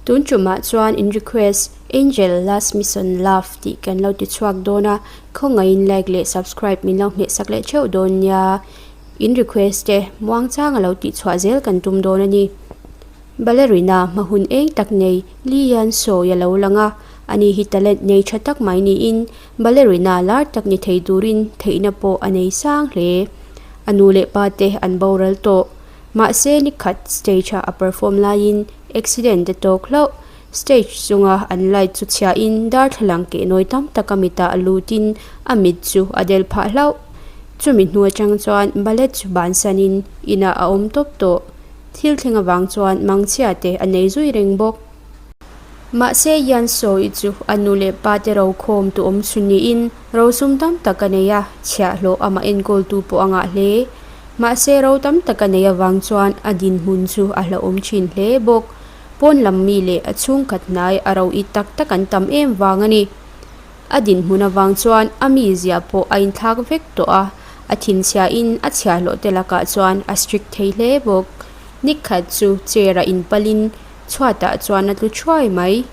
Tun tumah chuan in request Angel Last Mission Love tih kan lo ti chhuak dawn a, khawngaihin like leh subscribe min lo hmeh sak leh theuh dawn nia. In request te muangchang a lo tih chhuah zel kan tum dawn a ni. Ballerina hma hun eng tak nei Lee Yan sawi a lo lang a, ani hi talent nei tha tak mai niin ballerina lar tak ni thei turin theihna pawh a nei sang hle. A nu leh pa te an boral tawh. Mahse nikhat stage a a perform laiin accident a tawk hlauh. Stage chunga an light chu chhiahin darthlalang keh nawi tam tak a mitah a lutin a mit chu a del phah hlauh. Chumi hnu atang chuan ballet chu bansanin inah a awm tawp tawh. Thil thleng avang chuan mangchhia te a nei zui reng bawk. Mahse Yan Sawi chu a nu leh pa te rokhawm tu awm chhun niin rosum tam tak a nei a, chhiahhlawh amah enkawltu pawh a ngah hle. Mahse ro tam tak a nei avang chuan a dinhmun chu a hlauhawm thin hle bawk. Pawn lam mi leh a chhungkhat hnai a ro it tak tak an tam em vang a ni. A dinhmun avang chuan a mizia pawh a inthlak vek tawh a, a thinchhiahin a chhiahhlawh te lakah chuan a strict thei hle bawk. Nikhat chu chair a inpalin chhuatah chuan a tlu thuai mai.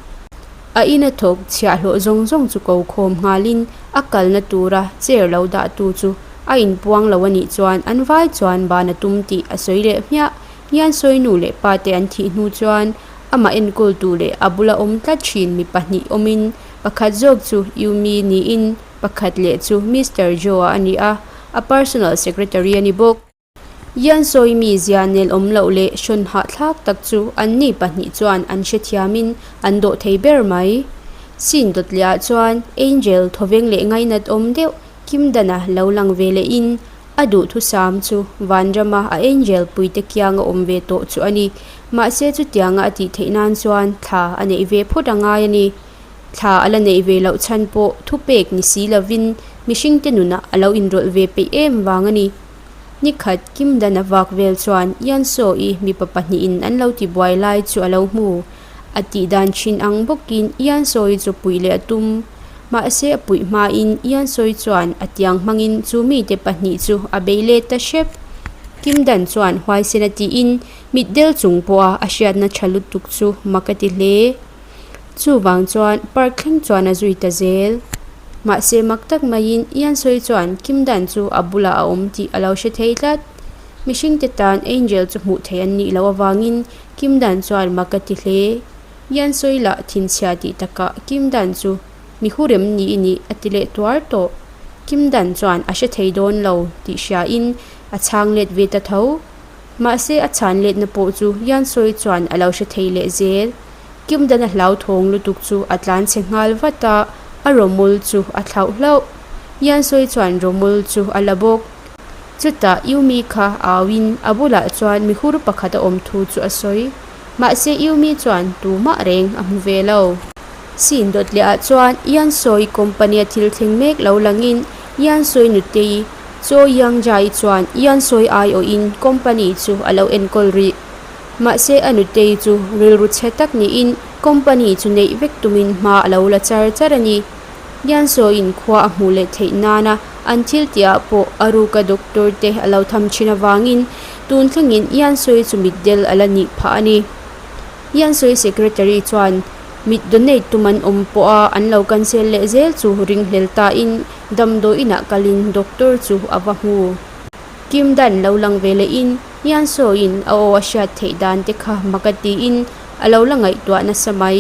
A ina thawk chhiahhlawh zawng zawng chu ko khawm nghalin a kalna tura chair lo dahtu chu a inpuang lo a nih chuan an vai chuan ban a tum tih a sawi leh hmiah. Hian sawi nu leh pa te an thih hnu chuan amah enkawltu leh a bula awm tlat thin mi pahnih awmin Pakhat zawk chu Yumi niin pakhat leh chu Mister Joe-a a ni a, a personal secretary a ni bawk. Yan sawi mi zia nel awm loh leh hrawn hahthlak tak chu anni pahnih chuan an hrethiamin an dawh thei ber mai. Scene dawt lehah chuan Angel thawveng leh ngainat awm deuh Kim Dana lo lang ve lehin a duhthusam chu Vanrama a Angel puite kianga awm ve tawh chu a ni. Mahse chutianga a tih theih nan chuan thla a neih ve phawt a ngai a ni. Thla a la neih ve loh chhan pawh thupek ni si lovin mihringte nunah a lo inrawlh ve peih em vang a ni. Nikhat Kim Dana vak vel chuan Yan Saw-i mipa pahnihin an lo tibuai lai chu a lo hmu. A tih dan thin ang bawkin Yan Saw-i chu puih leh a tum. Mahse a puih hmain Yan Saw-i chuan a tiang hmangin chu mite pahnih chu a bei let ta hrep. Kim Dan chuan huaisen a tiin mitdel chung pawha a hriatna tha lutuk chu mak a ti hle. Chuvang chuan park thleng chuan a zui ta zel. Mahse mak tak maiin Ian sawi chuan Kim Dan chu a bulah a awm tih a lo hre thei tlat. Mihring te tan Angel chu hmuh theih an nih loh avangin Kim Dan chuan mak a ti hle. Ian sawi lah thinchhia tih takah Kim Dan chu mi hurem ni i nih a ti leh tuar tawh. Kim Dan chuan a hre thei dawn lo tih hriain a chhang let ve ta tho. Mahse a chhan letna pawh chu Ian sawi chuan a lo hre thei leh zel. Kimdan a hlauthawng lutuk chu a tlan chhe nghal vat a, a rawmul chu a thlauh hlauh. Yansawi chuan rawmul chu a la bawk. Chutah Yumi kha auin a bulah chuan mihur pakhat a awm thu chu a sawi. Mahse Yumi chuan tumah reng a hmu ve lo. Scene dawt leh ah chuan Yansawi company a thil thleng mek lo langin Yansawi nutei Cho Yangjai chuan Yansawi aiawhin company chu a lo enkawl rih. Mahse a nutei chu rilru chhe tak niin company chu neih vek tumin hma a lo la char char a ni. Yansawiin khua a hmuh leh theih nana an thil tihah pawh a ruka doctor te a lo tham thin avangin tun thlengin Yansawi chu mitdel a la nih phah a ni. Yansawi secretary chuan mit donate tum an awm pawha an lo cancel leh zel chu ringhlel tain damdawi inah kalin doctor chu a va hmu. Kim Dan lo lang ve lehin Hian sawiin a aw a hriat theih dan te kha mak a tiin a lo la ngaihtuah nasa mai.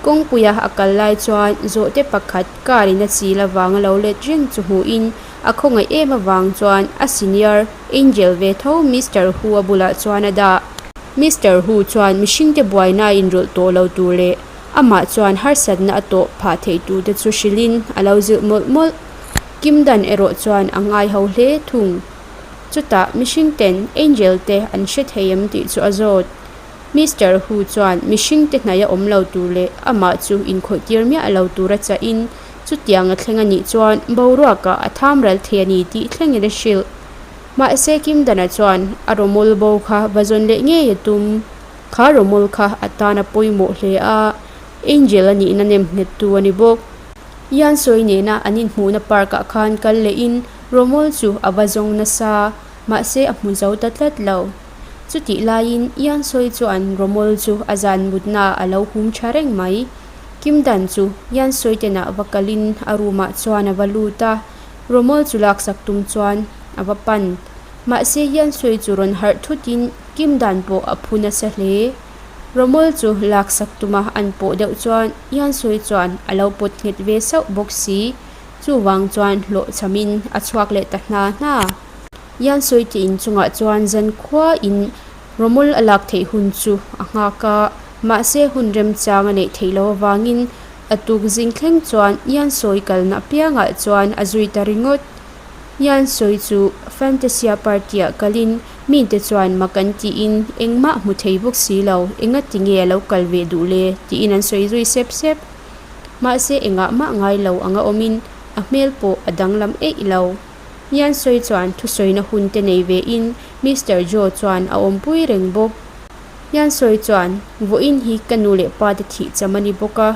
Kawngpuia a kal lai chuan zawhte pakhat car in a chil avang a lo let reng chu hmuhin a khawngaih em avang chuan a senior Angel ve tho Mister Hu a bulah chuan a dah. Mister Hu chuan mihringte buaina a inrawlh tawh lo tur leh amah chuan harsatna a tawh phah theih turte chu hrilhin a lo zilh mawlh mawlh. Kim Dan erawh chuan a ngai ho hle thung. Chutah mihring ten angel te an hre thei em tih chu a zawt. Mister Hu chuan mihring te hnaih a awm lo tur leh amah chu inkhawih tir miah lo tur a chah in chutiang a thleng a nih chuan boruakah a tham ral thei a ni tih thlengin a hrilh. Mahse Kimdana chuan a rawmawl bo kha va zawn leh ngei a tum. Kha rawmawl kha a tan a pawimawh hle a, angel a nihna nem nghet tu a ni bawk. Yan sawi nena an inhmuhna park ah khan kal leh in Romol chu a va zawng nasa, mahse a hmu zo ta tlat lo. Chutih laiin Yansawi chuan rawmawl chu a zan mutnaah a lo hum tha reng mai. Kim Dan chu Yansawi tenah va kalin a room ah chuan a va lut a, rawmawl chu laksak tum chuan a va pan. Mahse Yansawi chu rawn harh thutin Kim Dan pawh a phu nasa hle. Rawmawl chu laksak tuma an pawh deuh chuan Yansawi chuan a lo pawt nghet ve sauh bawk si. Chuvang chuan hlawhchhamin a chhuak leh ta hna hna. Yansawi te inchungah chuan zankhuain rawmawl a lak theih hun chu a nghak a, mahse hun remchang a neih theih loh avangin a tuk zing thleng chuan Yansawi kalna apiangah chuan a zui ta ringawt. Yansawi chu Fantasia party-ah kalin mite chuan mak an tiin engmah hmu thei bawk si lo, engati nge a lo kal ve duh le tiin an sawi zui sep sep. Mahse engah mah ngai lo anga awmin a hmel pawh a danglam eih lo. Yansawi chuan thusawina hun te nei ve in Mister Joe chuan a awmpui reng bawk. Yansawi chuan, Vawiin hi ka nu leh pa te thih cham a ni bawk a,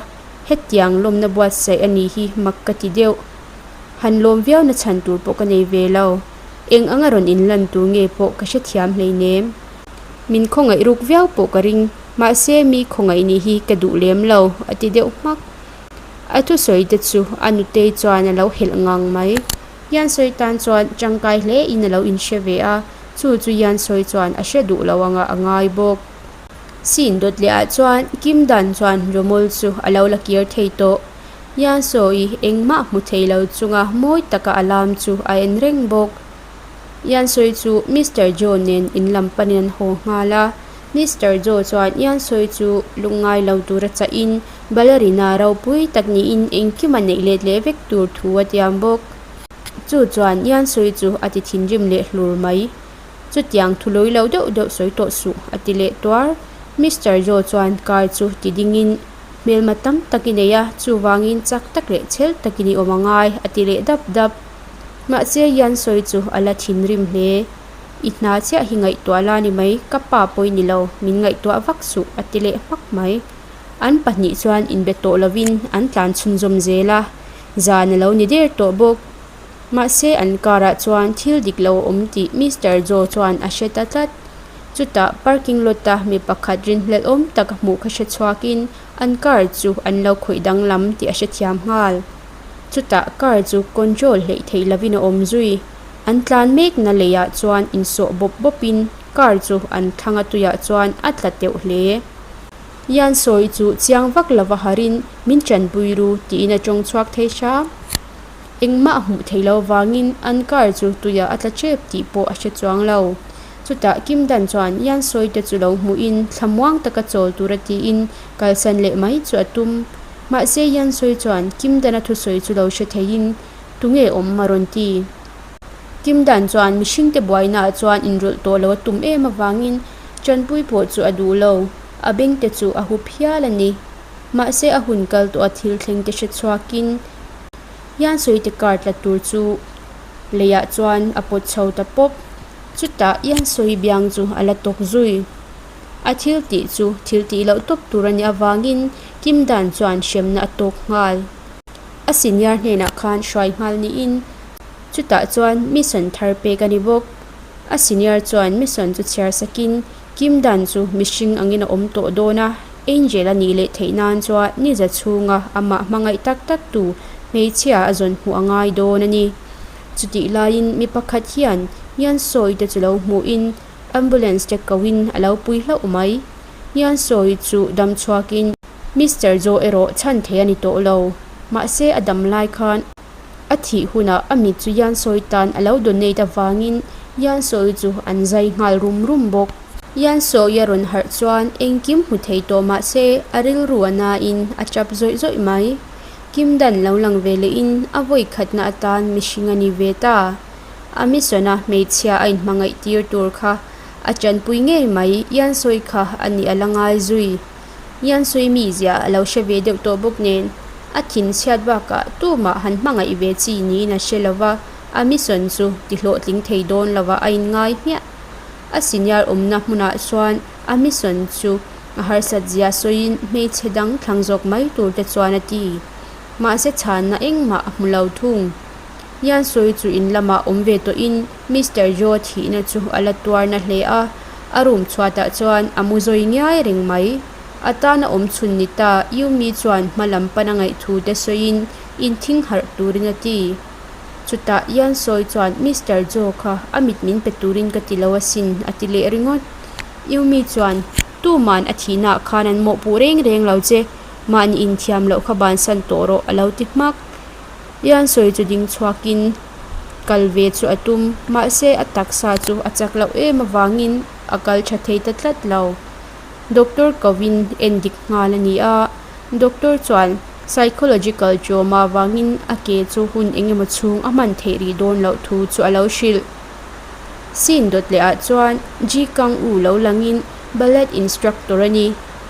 hetiang lawmna buatsaih a nih hi mak ka ti deuh. Han lawm viau na chhan tur pawh ka nei ve lo. Eng anga rawn inlan tur nge pawh ka hrethiam hleinem. Min khawngaih ruk viau pawh ka ring, mahse mi khawngaih nih hi ka duh lem lo, a ti deuh hmak. A thusawi te chu a nutei chuan a lo helh ngang mai. Yansawi tan chuan tangkai hle in a lo inhre ve a, chu chu Yansawi chuan a hre duh lo anga a ngai bawk. Scene dawt leh ah chuan Kim Dan chuan rawmawl chu a lo la kir thei tawh. Yansawi engmah hmu thei lo chunga mawi taka a lam chu a en reng bawk. Yansawi chu Mister Joe nen in lam panin an haw nghal a. Mister Joe chuan Yansawi chu lungngai lo tura chahin Ballerina ropui tak niin engkim a neih let leh vek tur thu a tiam bawk. Chu chuan Yansawi chu a ti thinrim leh hlur mai. Chutiang thu lawi lo deuh deuh sawi tawh suh, a ti leh tuar. Mister Joe chuan car chu ti dingin hmelma tam tak i nei a, chuvangin chak tak leh chhel takin i awm a ngai, a ti leh dap dap. Mahse Yansawi chu a la thinrim hle. I hna chiah hi ngaihtuah la ni mai, ka pa pawh i ni lo, min ngaihtuah vak suh, a ti leh hmak mai. An pahnih chuan inbe tawh lovin an tlan chhunzawm zel a, zan a lo ni der tawh bawk. Mahse an car ah chuan thil dik lo a awm tih Mister Joe chuan a hre ta tlat. Chutah parking lot a mi pakhat rinhlelh awm tak a hmuh kha hre chhuakin an car chu an lo khawih danglam tih a hrethiam nghal. Chutah car chu control hleih theih lovin a awm zui. An tlan mekna leiah chuan insawh bawp bawpin car chu an thlang a tuiah chuan a tla teuh hle. Ian sawi chu chiang vak lova harin min tanpui ru tiin a tawng chhuak thei hram. Engmah a hmuh theih loh avangin an car chu tuiah a tla tep tih pawh a hre chuang lo. Chutah Kim Dan chuan Ian sawi te chu lo hmuhin thlamuang taka chawl tura tiin kalsan leh mai chu a tum. Mahse Ian sawi chuan Kim Dan-a thusawi chu lo hre theiin tunge awm a rawn ti. Kim Dan chuan mihringte buainaah chuan inrawlh tawh lo a tum em avangin Chanpui pawh chu a duh lo, a bengte chu a hup hial a ni. Mahse a hun kal tawh a thil thleng te hre chhuakin Yansuite car tla tur chu leiah chuan a pawt chho ta pawp. Chutah Yansui biang chu a la tawk zui. A thil tih chu thil tih loh tawp tur a nih avangin Kim Dan chuan hremna a tawk nghal. A senior hnenah khan hruai nghal niin chutah chuan mission thar pek a ni bawk. A senior chuan mission chu chhiar sakin Kim Dan chu mihring angin a awm tawh dawn a, Angel a nih leh theih nan chuan niza chhunga amah hmangaih tak tak tu hmeichhia a zawn hmuh a ngai dawn a ni. Chutih laiin mi pakhat hian Yan Sawi te chu lo hmuhin ambulance te kohin a lo pui hlauh mai. Yan Sawi chu dam chhuakin Mister Joe erawh chhan thei a ni tawh lo. Mahse a dam lai khan A thih hunah a mit chu Yansawi tan a lo donate avangin Yansawi chu an zai nghal rum rum bawk. Yansawi a rawn harh chuan engkim hmu thei tawh mah se a rilru a nain a tap zawih zawih mai. Kim Dan lo lang ve lehin a vawi khatna atan mihring a ni ve ta. A mission-a hmeichhia a inhmangaih tir tur kha a tanpui ngei mai Yansawi kha a nih a la ngai zui. Yansawi mizia a lo hre ve deuh tawh bawk nen, a thin chhiat bakah tumah han hmangaih ve chi niin a hre lova, a mission chu ti hlawhtling thei dawn lova a inngai hmiah. A senior awmna hmunah chuan a mission chu a harsat zia sawiin hmeichhe dang thlang zawk mai tur te chuan a ti. Mahse chhanna engmah a hmu lo thung. Yansawi chu in lamah awm ve tawhin Mister Joe thihna chu a la tuarna hle a. A room chhuatah chuan a mu zawi ngiai reng mai. A tana awm chhun ni ta Yumi chuan hma lam pana ngaih thu te sawiin inthing harh turin a ti. Chutah Ian sawi chuan Mister Joe kha a mit min pe turin ka ti lo asin a ti leh ringawt. Yumi chuan Tuman a thihnaah khan an mawhpuh reng reng lo che, mahni inthiam loh kha bansan tawh rawh a lo ti hmak. Ian sawi chu ding chhuakin kal ve chu a tum, mahse a taksa chu a chak loh em avangin a kal tha thei ta tlat lo. Doctor kovin en dik nghal a ni a, doctor chuan psychological trauma vangin a ke chu hun eng emaw chhung a hman theih rih dawn loh thu chu a lo hrilh. Scene dawt leh ah chuan Ji Kang U lo langin ballet instructor a ni.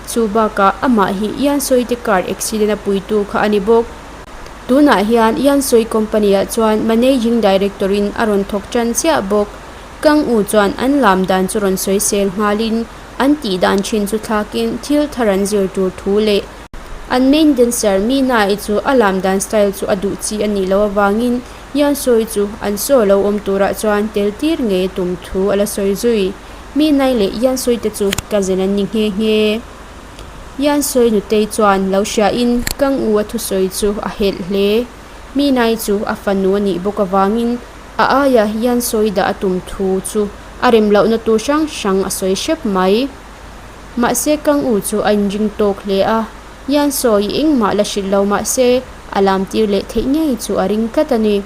Chu bakah amah hi Ian Sawite car accident a puitu kha a ni bawk. Tunah hian Ian Sawi company ah chuan managing director in a rawn thawk tan chiah bawk. Kang U chuan an lam dan chu rawn sawi sel nghalin an tih dan thin chu thlakin thil thar an zir tur thu leh an main dancer Mina-i chu a lam dan style chu a duh chi a nih loh avangin Ian Sawi chu an saw lo awm turah chuan tel tir ngei a tum thu a la sawi zui. Mina-i leh Ian Sawi te chu cousin an ni nghe nghe. Ian Sawi nutei chuan lo hriain Kang U a thusawi chu a helh hle. Minai chu a fanu a nih bawk avangin a aia Ian Sawi dah a tum thu chu a rem lohna tur hrang hrang a sawi hrep mai. Mahse Kang U chu a inring tawk hle a, Ian Sawi engmah la hrilh lo mahse a lam tir leh theih ngei chu a ring tlat a ni.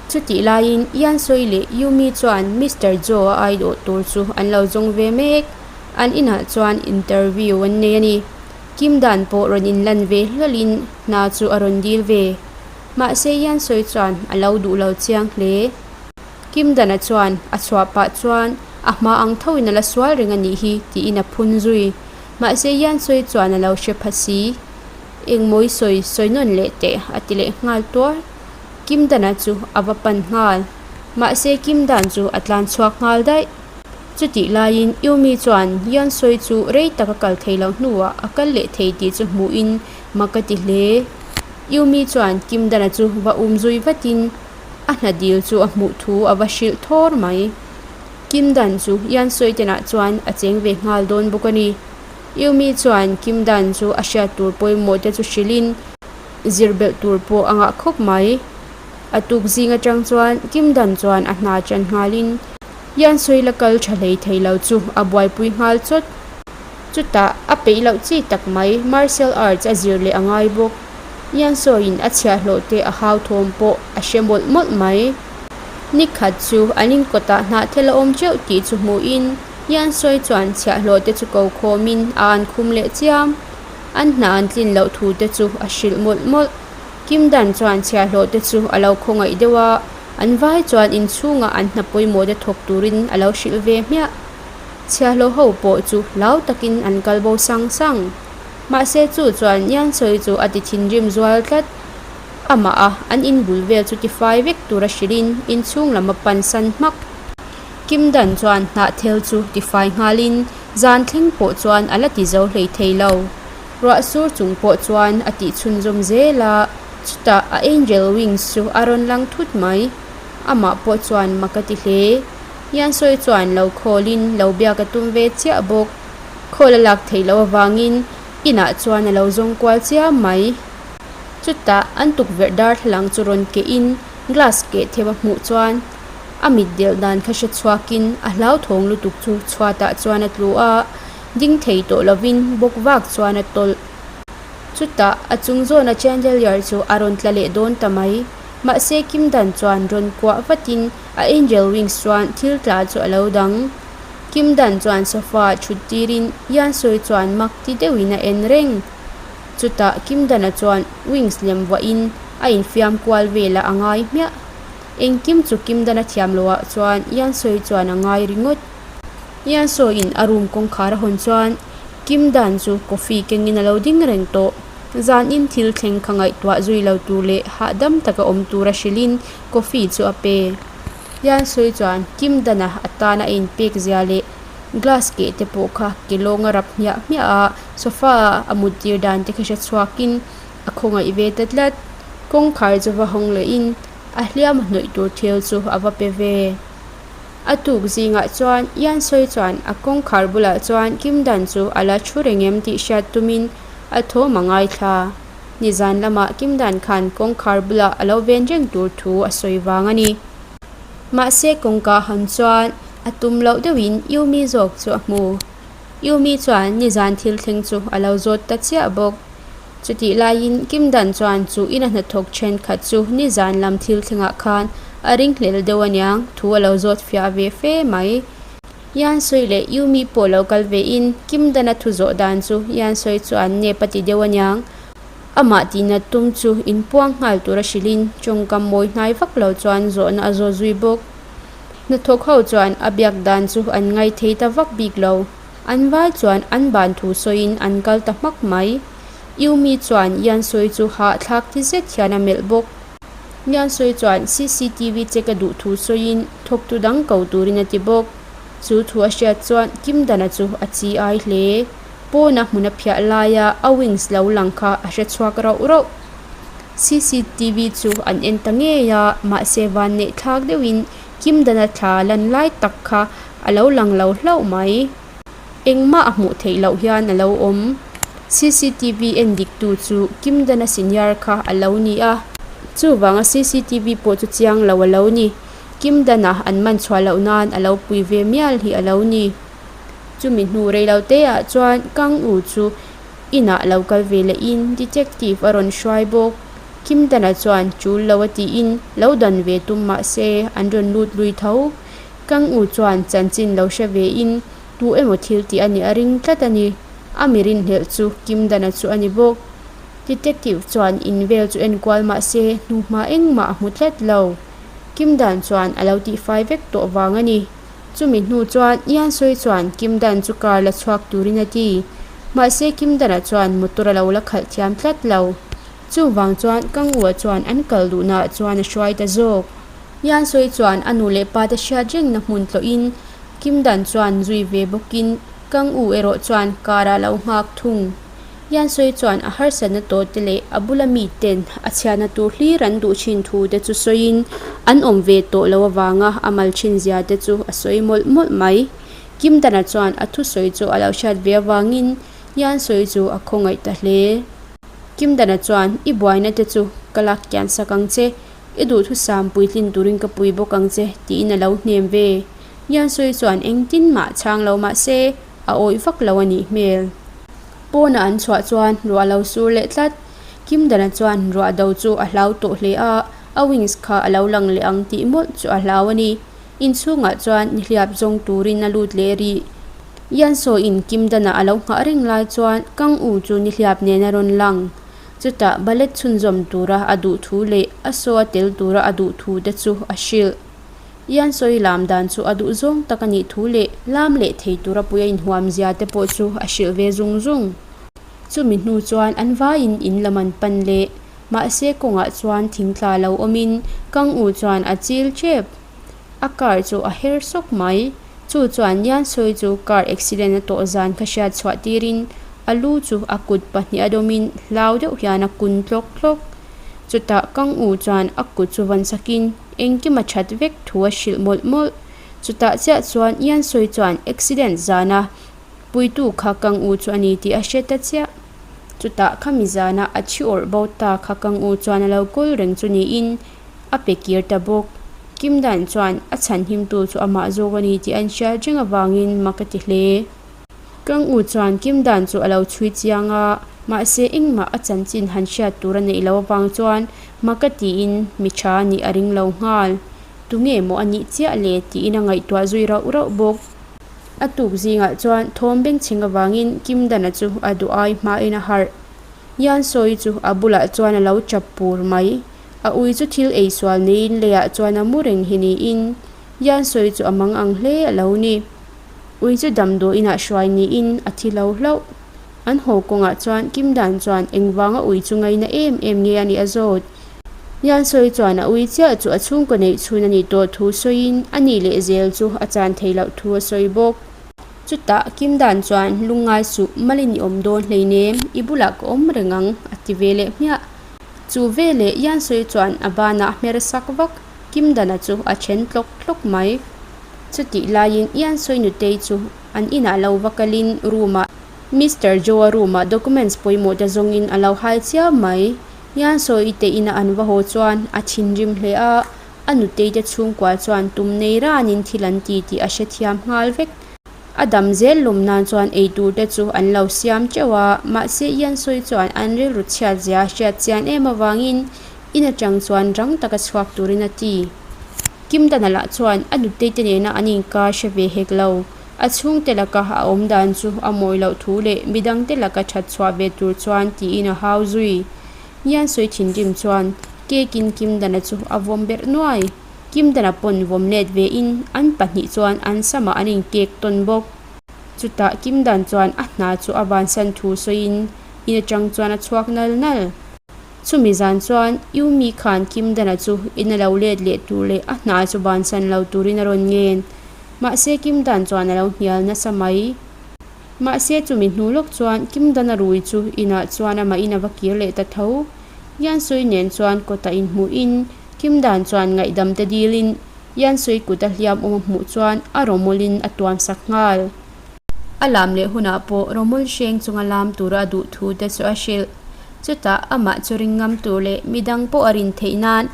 Chutih laiin Ian Sawi leh Yumi chuan Mister Joe a aiawh tur chu an lo zawng ve mek. An inah chuan interview an nei a ni. Kim dan pawh rawn inlan ve hlawlhin hna chu a rawn dil ve. Mahse Ian sawi chuan a lo duh lo chiang hle. Kim dana chuan a chhuah pah chuan a hma ang thoin a la sual reng a nih hi tiin a phun zui. Mahse Ian sawi chuan a lo hre pha si. Engmawi sawi sawi nawn leh teh a ti leh nghal tuar. Kim dana chu a va pan nghal. Mahse Kim dan chu a tlan chhuak nghal daih. Chutih laiin Yumi chuan Yeon Soi chu rei tak a kal thei loh hnuah a kal leh thei tih chu hmuhin mak a ti hle. Yumi chuan Kim Dana chu va um zui vatin a hna dil chu a hmuh thu a va hrilh thawr mai. Kim Dan chu Yeon Soi tenah chuan a cheng ve nghal dawn bawk a ni. Yumi chuan Kim Dan chu a hriat tur pawimawh te chu hrilhin zir belh tur pawh a ngah khawp mai. A tuk zing atang chuan Kim Dan chuan a hna chan nghalin Ian sawi la kal tha hlei thei lo chu a buaipui nghal chawt. Chutah a peih loh chi tak mai martial arts a zir leh a ngai bawk. Ian sawiin a chhiahhlawh te a hau thawm pawh a hre mawlh mawlh mai. Nikhat chu an inkawtah hnahthel a awm teuh tih chu hmuhin Ian sawi chuan chhiahhlawh te chu ko khawmin a an khum leh chiam. An hna an tlin loh thu te chu a hrilh mawlh mawlh. Kim Dan chuan chhiahhlawh te chu a lo khawngaih deuh a, an vai chuan inchhungah an hna pawimawh te thawk turin a lo hrilh ve hmiah. Chhiahhlawh ho pawh chu hlau takin an kal bo sang sang. Mahse chu chuan Yan Sawi chu a ti thinrim zual tlat. Amah a an inbul vel chu tifai vek tura hrilhin inchhung lam a pan san hmak. Kim Dan chuan hnahthel chu tifai nghalin zan thleng pawh chuan a la ti zo hlei thei lo. Ruah sur chung pawh chuan a tih chhunzawm zel a, chutah a angel wings chu a rawn lang thut mai. Amah pawh chuan mak a ti hle. Yansawi chuan lo khawlin lo biak a tum ve chiah bawk. Khawl a lak theih loh avangin inah chuan a lo zawng kual chiam mai. Chutah an tukverh darthlalang chu rawn kehin glass keh theuh a hmuh chuan a mit delh dan kha hre chhuakin a hlauthawng lutuk chu chhuatah chuan a tlu a. Ding thei tawh lovin bawk vak chuan a tawlh. Chutah a chung zawna chandelier chu a rawn tla leh dawn ta mai. Mahse Kim Dan chuan rawn kuah vatin a angel wings chuan thil tla chu a lo dang. Kim Dan chuan sofa ah thut tirin Yan Sui chuan mak ti deuhin a en reng. Chutah Kim Dan-a chuan wings lem vuahin a infiam kual velah a ngai hmiah. Engkim chu Kim Dan-a thiam loah chuan Yan Sui chuan a ngai ringawt. Yansawiin a room kawngkhar a hawn chuan Kim Dan chu coffee kengin a lo ding reng tawh. Zanin thil thleng kha ngaihtuah zui lo tur leh hahdam taka awm tura hrilhin coffee chu a pe. Yansawi chuan Kim Dan-a a tana a inpek zia leh glass keh te pawh kha ke lawng a rap hmiah hmiah a, sofa ah a mut tir dan te kha hre chhuakin a khawngaih ve ta tlat. Kawngkhar chu va hawng lehin a hliam a hnawih tur thil chu a va pe ve. A tuk zingah chuan Yansawi chuan a kawngkhar bulah chuan Kimdan chu a la thu reng em tih hriat tumin a thawm a ngaithla. Nizan lamah Kimdan khan kawngkhar bulah a lo ven reng tur thu a sawi vang a ni. Mahse kawngka han chuan a tum loh deuhin Yumi zawk chu a hmu. Yumi chuan nizan thil thleng chu a lo zawt ta chiah bawk. Chutih laiin Kimdan chuan chu ina hnathawk thenkhat chu nizan lam thil thlengah khan a ringhlel deuh aniang thu a lo zawt fiah ve fe mai. Yansawi leh Yumi pawh lo kal vein Kimdana thu zawh dan chu Yansawi chuan nep a ti deuh aniang. Amah tihnat tum chu inpuang nghal tura hrilhin tawngkam mawi hnai vak lo chuan zawhna a zawt zui bawk. Hnathawk ho chuan a biak dan chu an ngaithei ta vak bik lo. An vai chuan an ban thu sawiin an kal ta hmak mai. Yumi chuan Yansawi chu hahthlak ti zet hian a melh bawk. Yansawi chuan cctv check a duh thu sawiin thawktu dang ko turin a ti bawk. Chu thu a hriat chuan Kimdana chu a chi ai hle. Pawna hmun a phiah laia a wings lo lang kha a hre chhuak rauh rauh. Cctv chu an en ta ngei a, mahse vanneih thlak deuhin Kimdana thla lan lai tak kha a lo lang lo hlauh mai. Engmah a hmuh theih loh hian a lo awm. Cctv en diktu chu Kimdana senior kha a lo ni a, chuvanga cctv pawh chu chiang lo a lo ni. Kimdana an man chhuah loh nan a lo pui ve mial hi a lo ni. Chumi hnu rei lo te ah chuan Kang U chu inah lo kal ve leh in detective a rawn hruai bawk. Kimdana chuan chul lo a tiin lo dan ve tum mah se an rawn lut lui tho. Kang U chuan chanchin lo hre ve in tu emaw thil tih a nih a ring tlat a ni. A mi rinhlelh chu Kimdana chu a ni bawk. Detective chuan in vel chu enkual mah se hnuhma engmah a hmu tlat lo. Kimdan chuan a lo tihfai vek tawh vang a ni. Chumi hnu chuan Iansawi chuan Kimdan chu car la chhuak turin a ti. Mahse Kimdana chuan motor a lo la khalh thiam tlat lo. Chuvang chuan Kangua chuan an kal duhnaah chuan a hruai ta zawk. Iansawi chuan a nu leh pa te hriat rengna hmun tlawhin Kimdan chuan zui ve bawkin Kangu erawh chuan car ah lo nghak thung. Yansawi chuan a harsatna tawh te leh a bula miten a chhiatna tur hlir an duh thin thu te chu sawiin an awm ve tawh lo avanga a mal thin zia te chu a sawi mawlh mawlh mai. Kimdana chuan a thusawi chu a lo hriat ve avangin Yansawi chu a khawngaih ta hle. Kimdana chuan I buaina te chu ka lak kian sak ang che, i duhthusam puitlin turin ka pui bawk ang che tiin a lo hnem ve. Yansawi chuan engtin mah chhang lo mah se a awih vak lo a nih hmel. Pawnah an chhuah chuan ruah lo sur leh tlat. Kimdana chuan ruah do chu a hlau tawh hle a, a wings kha a lo lang leh ang tih mawlh chu a hlau a ni. Inchhungah chuan nihliap zawng turin a lut leh rih. Yansawiin Kimdana a lo nghah reng lai chuan Kang U chu nihliap nen a rawn lang. Chutah ballet chhunzawm tura a duh thu leh a saw a tel tura a duh thu te chu a hrilh. Iansawi lam dan chu a duh zawng tak a nih thu leh lam leh thei tura pui a inhuam zia te pawh chu a hrilh ve zung zung. Chumi hnu chuan an vaiin in lam an pan leh. Mahse kawngah chuan thing tla lo awmin Kang U chuan a chil tep. A car chu a her sawk mai. Chu chuan Iansawi chu car accident a tawh zan kha hriat chhuah tirin a lu chu a kut pahnih a dawmin hlau deuh hian a kun tlawk tlawk. Chutah Kang U chuan a kut chu vawn sakin Engkim a that vek thu a hrilh mawlh mawlh. Chutah chiah chuan Iansawi chuan accident zana puitu kha Kang U chu a ni tih a hre ta chiah. Chutah khami zana a thi awrh bo ta kha Kang U chuan a lo kawl reng chu niin a pe kir ta bawk. Kimdan chuan a chhanhimtu chu amah zawk a ni tih an hriat reng avangin mak a ti hle. Kang U chuan Kim Dan chu a lo chhui chiang a, mahse engmah a chanchin han hriat tur a neih loh avang chuan maka tiin mi tha a nih a ring lo nghal. Tunge maw a nih chiah le tiin a ngaihtuah zui rauh rauh bawk. A tuk zingah chuan thawm bengchheng avangin Kim Dana chu a duh ai hmain a harh. Yan Sawi chu a bulah chuan a lo chap pur mai. A ui chu thil ei sual neiin leiah chuan a mu reng hi niin Yan Sawi chu a mang ang hle a lo ni. Ui chu damdawi inah hruai niin a thi lo hlauh. An haw kawngah chuan Kim Dan chuan engvanga ui chu ngaina em em nge a nih a zawt. Yan sawi chuan a ui chiah chu a chhungkaw neih chhun a nih tawh thu sawiin a nih leh zel chu a chan thei loh thu a sawi bawk. Chutah Kim Dan chuan lungngai suh malin i awm dawn hleinem i bulah ka awm reng ang a ti ve leh hmiah. Chu veleh Yan sawi chuan a banah hmer sak vak Kim Dana chu a then tlawk tlawk mai. Chutih laiin Iansawi nutei chu an inah lo va kalin room-ah Mister Joe-a room-ah documents pawimawh te zawngin a lo hai chiam mai. Iansawi te ina an va haw chuan a thinrim hle a, a nutei te chhungkua chuan tum nei ranin thil an ti tih a hrethiam nghal vek. A dam zel lawm nan chuan eitur te chu an lo siam teuh a, mahse Iansawi chuan an rilru chhiat zia a hriat chian em avangin In atang chuan rang taka chhuak turin a ti. Kimdana lah chuan a nutei te nena an inkar hre ve hek lo. A chhungte laka a awm dan chu a mawi loh thu leh midangte laka that chhuah ve tur chuan tiin a hau zui. Ngiansawi thinrim chuan kekin Kimdana chu a vawm berh nuai. Kimdana pawn vawm let vein an pahnih chuan an samah an inkek tawn bawk. Chutah Kimdan chuan a hna chu a bansan thu sawiin in atang chuan a chhuak nal nal. Chumi zan chuan Yumi khan Kimdana chu in a lo let leh tur leh a hna chu bansan lo turin a rawn ngen. Mahse Kimdan chuan a lo hnial nasa mai. Mahse chumi hnu lawk chuan Kimdana rui chu inah chuan amah in a va kir leh ta tho. Yansui nen chuan kawtah inhmuhin Kimdan chuan ngaihdam te dilin Yansui kut a hliam awm a hmuh chuan a rawmawlin a tuam sak nghal. A lam leh hunah pawh rawmawlh hreng chunga lam tura a duh thu te chu a hrilh. Chutah amah chu ring ngam tur leh midang pawh a rin theih nan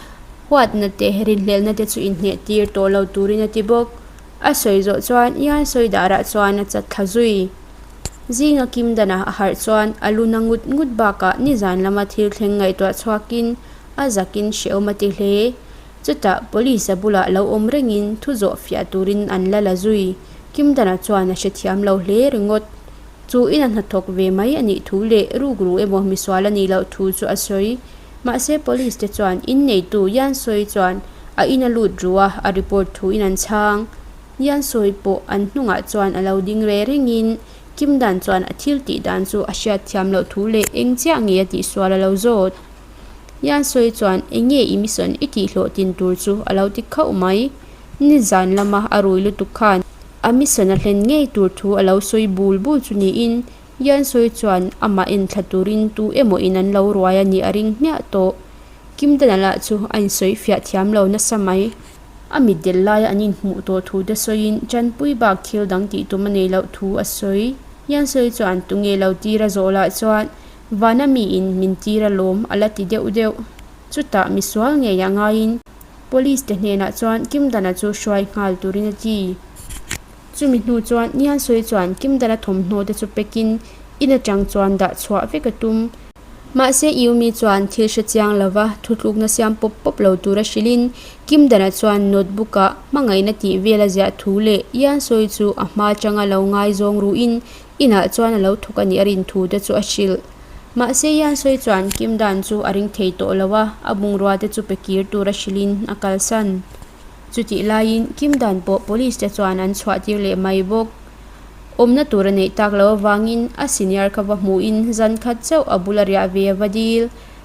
huatna te rinhlelhna te chu inhneh tir tawh lo turin a ti bawk. A sawi zawh chuan Ian sawi darah chuan a chat thla zui. Zinga kim danah a harh chuan a lu na ngut ngut bakah nizan lama thil thleng ngaihtuah chhuakin a zakin hrehawm a ti hle. Chutah police a bulah lo awm rengin thu zawh fiah turin an la la zui. Kimdana chuan a hrethiam lo hle ringawt. Chu in a hnathawk ve mai a nih thu leh rukru emaw misual a nih loh thu chu a sawi. Mahse police te chuan in neitu Yansawi chuan a in a lut ru a, a report thu in an chhang. Yansawi pawh an hnungah chuan a lo ding re rengin Kimdan chuan a thil tih dan chu a hriatthiam loh thu leh eng chiah nge a tihsual a lo zawt. Yansawi chuan eng nge i mission i tih hlawhtlin tur chu a lo ti khauh mai. Nizan lama a rui lutuk khan a mission a hlen ngei tur thu a lo sawi bul bul chu niin Yansawi chuan amah en thla turin tu emaw in an lo ruai a nih a ring hmiah tawh. Kimdana lah chu a insawi fiah thiam lo nasa mai. A mitdel laia an inhmuh tawh thu te sawiin Chanpui bak thil dang tih tum a nei loh thu a sawi. Yansawi chuan tunge lo tir a zawh lah chuan Vana miin min tir a lawm a la ti deuh deuh. Chutah misual ngeiah ngaiin Police te hnenah chuan Kimdana chu hruai nghal turin a ti. Chumi hnu chuan Niansawi chuan Kimdana thawmhnaw te chu pekin in atang chuan dah chhuah vek a tum. Mahse Yumi chuan thil hre chiang lova thutlukna siam pawp pawp lo tura hrilhin Kimdana chuan notebook ah hmangaihna tih vel a ziah thu leh Iansawi chu a hma atanga lo ngaizawng ruhin Inah chuan a lo thawk a nih a rin thu te chu a hrilh. Mahse Yansawi chuan Kim Dan chu a ring thei tawh lo a, a bungrua te chu pe kir tur a hrilhin a kalsan. Chutih laiin Kim Dan pawh police te chuan an chhuah tir leh mai bawk. Awmna tur a neih tak loh avangin a senior kha va hmuhin zan khat chauh a bula riah ve a va dil.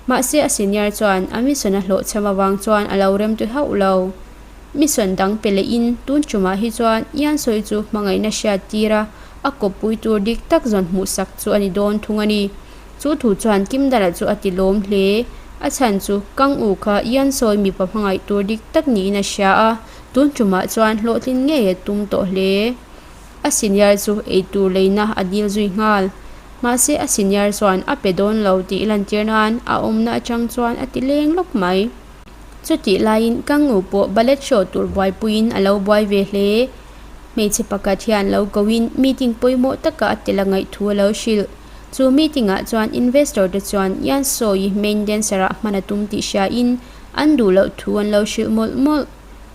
Mahse a senior chuan a mission a hlawhchham avang chuan a lo rem tui hauh lo. Mission dang pe lehin tun tumah hi chuan Yansawi chu hmangaihna hriat tir a, a kawppui tur dik tak zawn hmuhsak chu a ni dawn thung a ni. Chu thu chuan Kimdala chu a ti lawm hle. A chhan chu Kang U kha Yansawi mipa hmangaih tur dik tak niin a hria a, tun tumah chuan hlawhtlin ngei a tum tawh hle. A senior chu eitur leina a dil zui nghal. Mahse a senior chuan a pe dawn lo tih lantir nan a awmna atang chuan a ti leng lawk mai. Chutih laiin Kang U pawh ballet show tur buaipuiin a lo buai ve hle. Hmeichhe pakhat hian lo koin meeting pawimawh taka a tel a ngaih thu a lo hrilh. Chu meeting ah chuan investor te chuan Yan Sawi main dancer ah hman a tum tih hriain an duh loh thu an lo hrilh mawlh mawlh.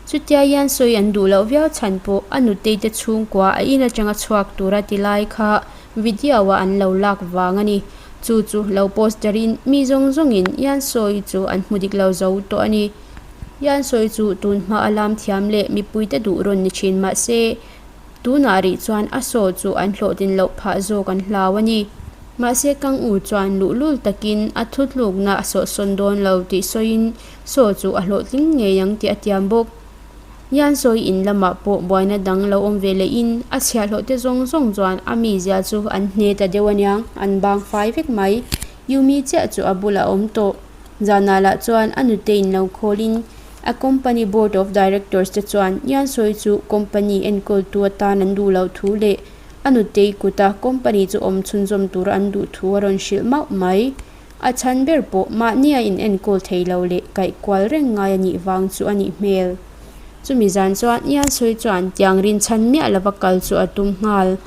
Chutia Yan Sawi an duh loh viau chhan pawh a nutei te chhungkua a in atanga chhuak tura ti lai kha video a an lo lak vang a ni. Chu chu lo post darin mi zawng zawngin Yan Sawi chu an hmu dik lo zo tawh a ni. Yan Sawi chu tun hma a lam thiam leh mipuite duh rawn ni thin mah se, tunah rih chuan a saw chu an hlawhtlin loh phah zawk an hlau a ni. Mahse Kang U chuan luhlul takin a thutlukna a sawhsawn dawn lo tih sawiin saw chu a hlawhtling ngei ang tih a tiam bawk. Yan Sawi in lamah pawh buaina dang lo awm ve lehin a chhiahhlawh te zawng zawng chuan a mizia chu an hne ta deuh aniang, an bang fai vek mai. Yumi chiah chu a bulah a awm tawh. Zanah lah chuan a nute in lo khawlin. A company board of directors te chuan Yansawi chu company enkawltu atan an duh loh thu leh a nutei kuta company chu awm chhunzawm tura an duh thu a rawn hrilh mauh mai. A chhan ber pawh mahni a in enkawl thei lo leh kaih kual reng ngai a nih vang chu a nih hmel. Chumi zan chuan Yansawi chuan tiang rinchhan miah lova kal chu a tum nghal.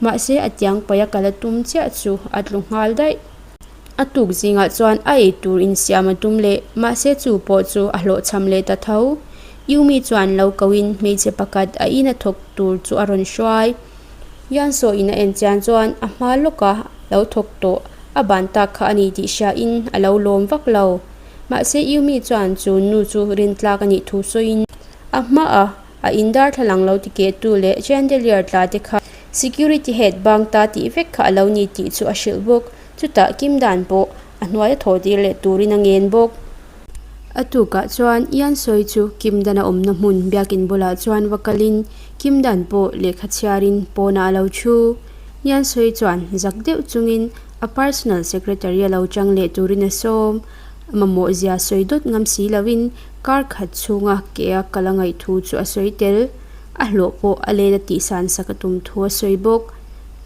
Mahse a tiang paih a kal a tum chiah chu a tlu nghal daih. A tuk zingah chuan a ei tur insiam a tum leh, mahse chu pawh chu a hlawhchham leh ta tho. Yumi chuan lo koin hmeichhe pakhat a ina thawk tur chu a rawn hruai. Yansaw in a en chian chuan a hma lawka lo thawk tawh a ban tak kha a ni tih hriain a lo lawm vak lo. Mahse Yumi chuan chu nu chu rintlak a nih thu sawiin a hmaah A in darthlalang lo ti kehtu leh chandelier tla te kha security head bang ta tih vek kha a lo ni tih chu a hrilh bawk. Chutah Kim Dan pawh a hnuaia thaw tir leh turin a ngen bawk. A tukah chuan Ian sawi chu Kim Dan a awmna hmun biakin bulah chuan va kalin Kim Dan pawh lehkha chhiarin pawnah a lo thu. Ian sawi chuan zak deuh chungin a personal secretary a lo chang leh turin a sawm. A mamawh zia sawi dawt ngam si loin kar khat chhunga ke a kal a ngaih thu chu a sawi tel. A hlawh pawh a let a tihsan sak a tum thu a sawi bawk.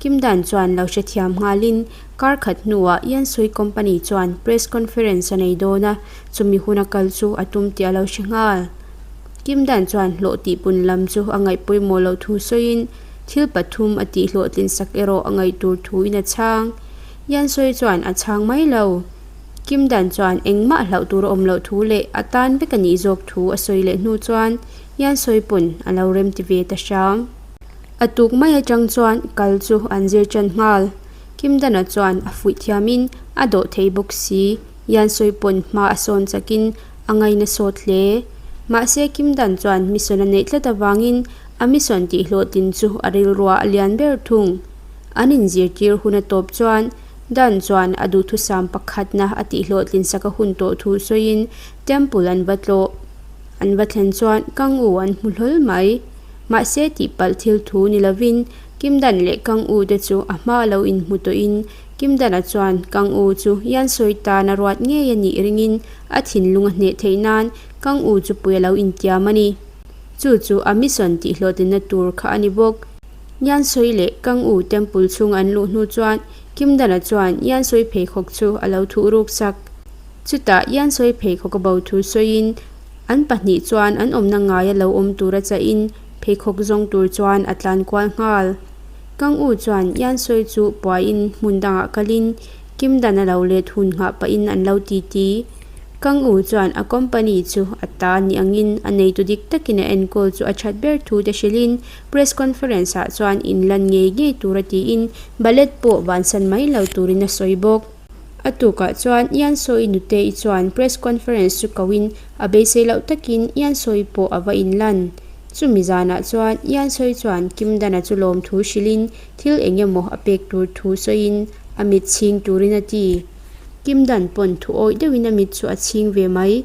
Kim Dan chuan lo hrethiam nghalin kar khat hnuah Yansui Company chuan press conference a nei dawn a, chumi huna kal chu a tum tih a lo hre nghal. Kim Dan chuan hlawh tihpun lam chu a ngaih pawimawh loh thu sawiin thil pathum a tihhlawhtlin sak erawh a ngaih tur thuin a chhang. Yansui chuan a chhang mai lo. Kim Dan chuan engmah hlauh tur a awm loh thu leh a tan vek a nih zawk thu a sawi leh hnu chuan Yan sawi pawn a lo rem ti ve ta hrang. A tuk mai atang chuan kal chu an zir tan nghal. Kim Dana chuan a fuih thiamin a dawh thei bawk si. Yan sawi pawn hma a sawn chakin a ngaina sawt hle. Mahse Kim Dan chuan mission a neih tlat avangin a mission tih hlawhtlin chu a rilruah a lian ber thung. An inzirtir hun a tawp chuan Dan chuan a duhthusam pakhatna a tihhlawhtlin sak a hun tawh thu sawiin Temple an va tlawh. An va thlen chuan Kang U an hmu hlawl mai. Mahse tihpalh thil thu ni lovin Kim Dan leh Kang U te chu a hma lo inhmu tawhin Kim Dana chuan Kang U chu Yan sawi tan a ruat ngei a nih ringin a thinlung a hneh theih nan Kang U chu pui a lo intiam a ni. Chu chu a mission tihhlawhtlinna tur kha a ni bawk. Yansawi leh Kang U temple chhung an luh hnu chuan Kim Dana chuan Yansawi pheikhawk chu a lo thuh ruk sak. Chutah Yansawi pheikhawk a bo thu sawiin an pahnih chuan an awmna ngaia lo awm tura chahin pheikhawk zawng tur chuan a tlan kual nghal. Kang U chuan Yansawi chu puaiin hmun dangah kalin Kim Dana lo let hun nghah pahin an lo titi. Kang U chuan a company chu a ta ni angin a neitu dik takin a enkawl chu a that ber thu te hrilhin Press conference ah chuan inlan ngei ngei tura tiin ballet pawh vansan mai lo turin a sawi bawk. A tukah chuan Ian Sawi nute-i chuan press conference chu koin a beisei loh takin Ian Sawi pawh a va inlan. Chumi zanah chuan Ian Sawi chuan Kim Dana chu lawmthu hrilhin thil eng emaw a pek tur thu sawiin a mit chhing turin a ti. Kim Dan pawn thu awih deuhin a mit chu a chhing ve mai.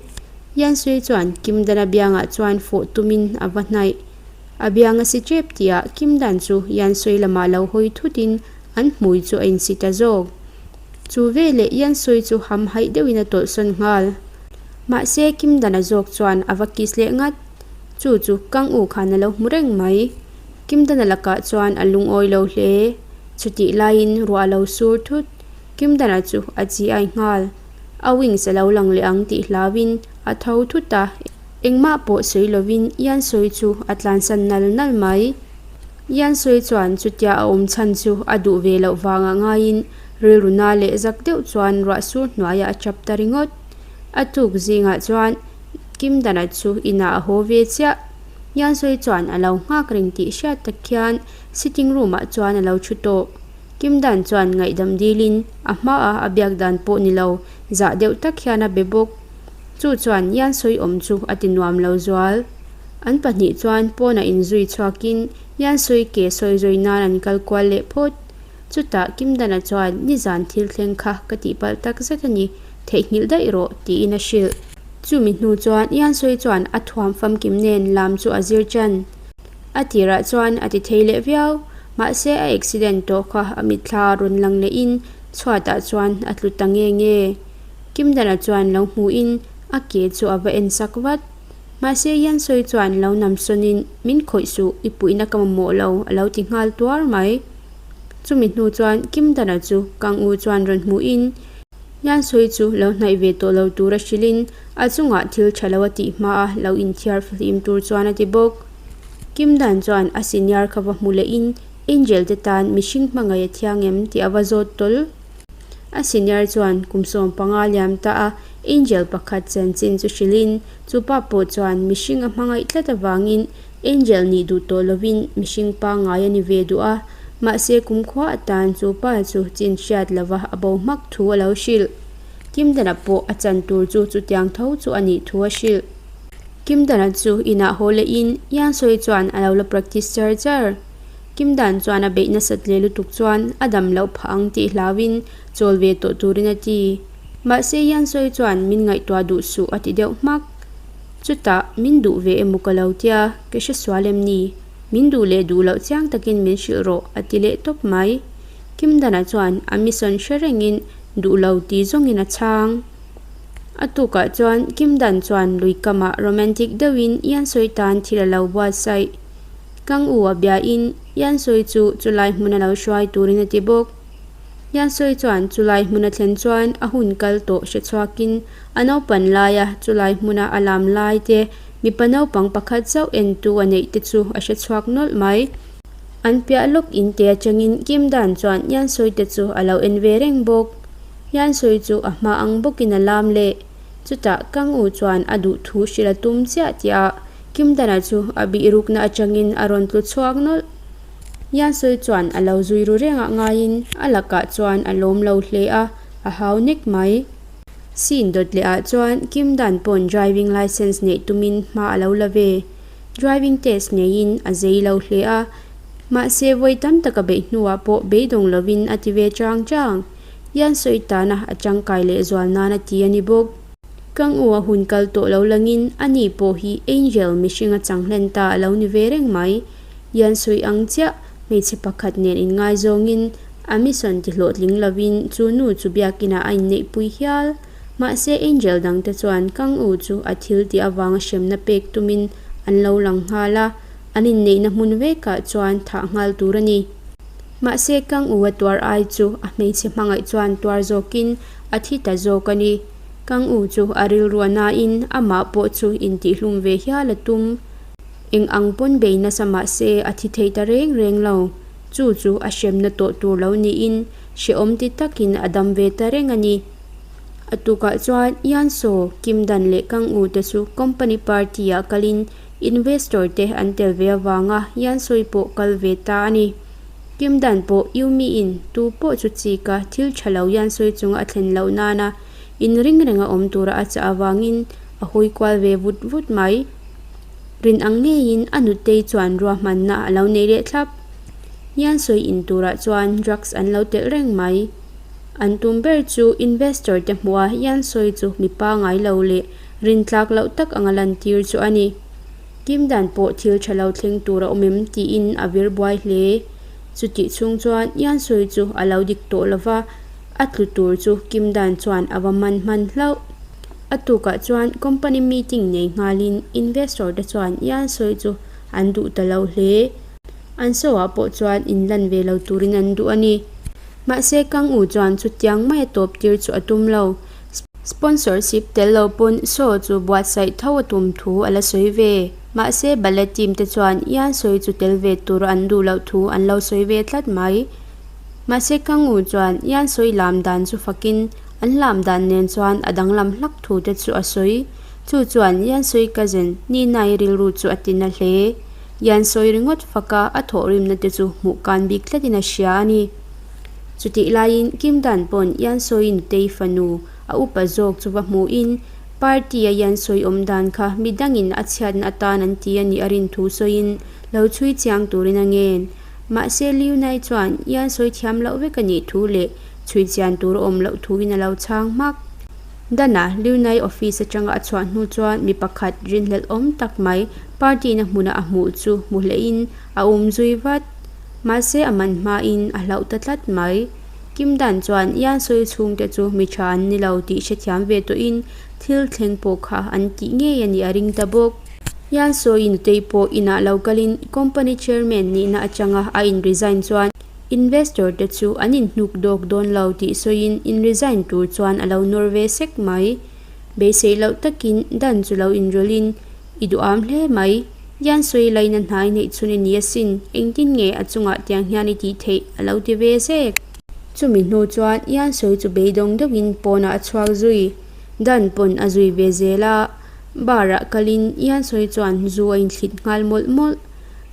Ian Sawi chuan Kim Dana biangah chuan fawh tumin a va hnaih. A biang a si tep tihah Kim Dan chu Yan Sui lamah lo hawi thutin an hmui chu a insi ta zawk. Chu veleh Yan Sui chu ham haih deuhin a tawlhsawn nghal. Mahse Kim Dan a zawk chuan a va kiss leh ngat. Chu chu Kang U khan a lo hmu reng mai. Kim Dan a lakah chuan a lungawi lo hle. Chutih laiin ruah a lo sur thut. Kim Dan a chu a chi ai nghal. A wings a lo lang leh ang tih hlauin a tho thut a. Engmah pawh sawi lovin Ian sawi chu a tlansan nal nal mai. Ian sawi chuan chutia a awm chhan chu a duh ve loh vangah ngaiin rilru na leh zak deuh chuan ruah sur hnuaiah a chap ta ringawt. A tuk zingah chuan Kim Dana chu inah a haw ve chiah. Ian sawi chuan a lo nghak reng tih hriat tak khian sitting room ah chuan a lo thu tawh. Kim Dan chuan ngaihdam dilin a hmaah a biak dan pawh ni lo zah deuh tak hian a be bawk. Chu chuan Yan sawi awm chu a ti nuam lo zual. An pahnih chuan pawnah inzui chhuakin Yan sawi ke sawi zawi nan an kal kual leh phawt. Chutah Kim Dana chuan nizan thil thleng kha ka tihpalh tak zet a ni, theihnghilh daih rawh tiin a hrilh. Chumi hnu chuan Yan sawi chuan a thuam famkim nen lam chu a zir chan. A tirah chuan a ti thei leh viau, mahse a accident tawh kha a mitthla rawn lang lehin chhuatah chuan a tlu ta nge nge. Kimdana chuan lo hmuhin a ke chu a va en sak vat. Mahse Yansawi chuan lo nam sawnin, Min khawih suh, i puihna ka mamawh lo, a lo ti nghal tuar mai. Chumi hnu chuan Kimdana chu Kang U chuan rawn hmuhin, Yansawi chu lo hnaih ve tawh lo tura hrilhin a chungah thil tha lo a tih hmaa lo inthiar fihlim tur chuan a ti bawk. Kimdan chuan a senior kha va hmu lehin Angel te tan mihring hmangaih a thiang em tih a va zawt tawl. A senior chuan kum 15 liam ta a Angel pakhat chanchin chu hrilhin chu pa pawh chuan mihring a hmangaih tlat avangin Angel nih duh tawh lovin mihring pangngai a ni ve duh a, mahse kumkhua atan chu pa chu chin hriat lova a bo hmak thu a lo hrilh. Kimdana pawh a chan tur chu chutiang tho chu a nih thu a hrilh. Kimdana chu inah haw lehin Yansawi chuan a lo la practice char char. Kimdan chuan a beih nasat leh lutuk chuan a dam loh phah ang tih hlauhin chawl ve tawh turin a ti. Mahse Yansawi chuan min ngaihtuah duh suh a ti deuh hmak. Chutah min duh ve emaw ka lo tia, ka hre sual em ni? Min duh leh duh loh chiang takin min hrilh rawh a ti leh tawp mai. Kimdana chuan a mission hre rengin duh lo ti zawngin a chhang. A tukah chuan Kimdan chuan lui kamah romantic deuhin Yansawi tan thil a lo buatsaih. Kang U a biain Yansawi chu chulai hmun a lo hruai turin a ti bawk. Yansawi chuan chulai hmun a thlen chuan a hun kal tawh hre chhuakin a naupan laia chulai hmuna a lam lai te mipa naupang pakhat chauh entu a neih te chu a hre chhuak nawlh mai. An piah lawk in te atangin Kimdan chuan Yansawi te chu a lo en ve reng bawk. Yansawi chu a hma ang bawkin a lam leh. Chutah Kang U chuan a duh thu hrilh a tum chiah tihah Kimdana chu a bih rukna atangin a rawn tlu chhuak nawlh. Yansawi chuan a lo zui ru rengah ngaiin a lakah chuan a lawm lo hle a, a hau nek mai. Scene dawt leh ah chuan Kimdan pawn driving licence neih tumin hma a lo la ve. Driving test neiin a zei lo hle a, mahse vawi tam taka beih hnuah pawh beidawng lovin a ti ve chang chang. Hian sawi tana a tangkai leh zual nan a ti a ni bawk. Kang u a hun kal tawh lo langin ani pawh hi Angel mihring a chang hlen ta a lo ni ve reng mai. Hian sawi ang chiah hmeichhe pakhat nen inngaizawngin a mission ti hlawhtling lovin chu nu chu biakinah a inneihpui hial. Mahse Angel dangte chuan Kang U chu a thil tih avanga hremna pek tumin an lo lang nghal a, an inneihna hmun vekah chuan thah nghal tur a ni. Mahse Kang U a tuar ai chu a hmeichhe hmangaih chuan tuar zawkin a thi ta zawk a ni. Kang U chu a rilru a nain amah pawh chu intihhlum ve hial a tum. Eng ang pawn bei nasa mahse a thi thei ta reng reng lo. Chu chu a hremna tawh tur lo niin hrehawm ti takin a dam ve ta reng a ni. A tukah chuan Yanso, Kimdan leh Kang U te chu company party ah kalin investor te an tel ve avanga Yansoi pawh kal ve ta a ni. Kimdan pawh Yumi in tu pawh chu chika thil tha lo Yansoi chunga a thlen loh nana inring renga awm tura a chah avangin a hawi kual ve vut vut mai. Rin ang ngeiin a nutei chuan ruahmanna a lo nei leh thlap. Yansoi in turah chuan drugs an lo telh reng mai. An tum ber chu investor te hmuha hian sawi chu mi pangai lo leh rintlak loh tak anga lantir chu a ni. Kim dan pawh thil tha lo thleng tur a awm em tiin a vir buai hle. Chutih chhung chuan hian sawi chu a lo dik tawh lo va, a tlu tur chu Kim dan chuan a va man hman hlauh. A tukah chuan company meeting nei nghalin investor te chuan hian sawi chu an duh ta lo hle. An show-ah pawh chuan inlan ve lo turin an duh a ni. Mahse Kang U chuan chutiang mai a tawp tir chu a tum lo. Sponsorship tel lo pawn show chu buatsaih tho a tum thu a la sawi ve. Mahse ballet team te chuan Ian sawi chu tel ve tur an duh loh thu an lo sawi ve tlat mai. Mahse Kang U chuan Ian sawi lam dan chu fakin an lam dan nen chuan a danglam hlak thu te chu a sawi. Chu chuan Ian sawi cousin Nina-i rilru chu a tina hle. Ian sawi ringawt faka a thawhrimna te chu hmuh kan bik tlatin a hria a ni. Chutih laiin Kim Dan pawn Ian sawiin Tei fanu a upa zawk chu va hmuhin party a Ian sawi awm dan kha mi dangin a chhiatna atan an ti a nih a rin thu sawiin lo chhui chiang turin a ngen. Mahse Liu Nai chuan Ian sawi thiam loh vek a nih thu leh chhui chian tur a awm loh thuin a lo chhang hmak. Dana, Liunai office atanga a chhuah hnu chuan mi pakhat rinhlelh awm tak mai party na hmuna a hmuh chu hmu hlehin a um zui vat. Mahse a man hmain a hlauh ta tlat mai. Kim Dan chuan Ian sawi chhungte chu mi tha an ni lo tih hrethiam ve tawhin thil thleng pawh kha an tih ngei a nih a ring ta bawk. Yan sawi nutei pawh inah lo kalin company chairman nihna atanga a in resign chuan investor te chu an in hnuk dawk dawn lo tih sawiin in resign tur chuan a lo nawr ve sek mai. Beisei loh takin dan chu lo inrawlhin i duham hle mai. Yan sawi laina hnai neih chhun i ni asin, engtin nge a chungah tiang hian i tih theih a lo ti ve zek. Chumi hnu chuan Yan sawi chu beidawng deuhin pawnah a chhuak zui. Dan pawn a zui ve zel a. Bar ah kalin Ian sawi chuan zu a inthlit nghal mawlh mawlh.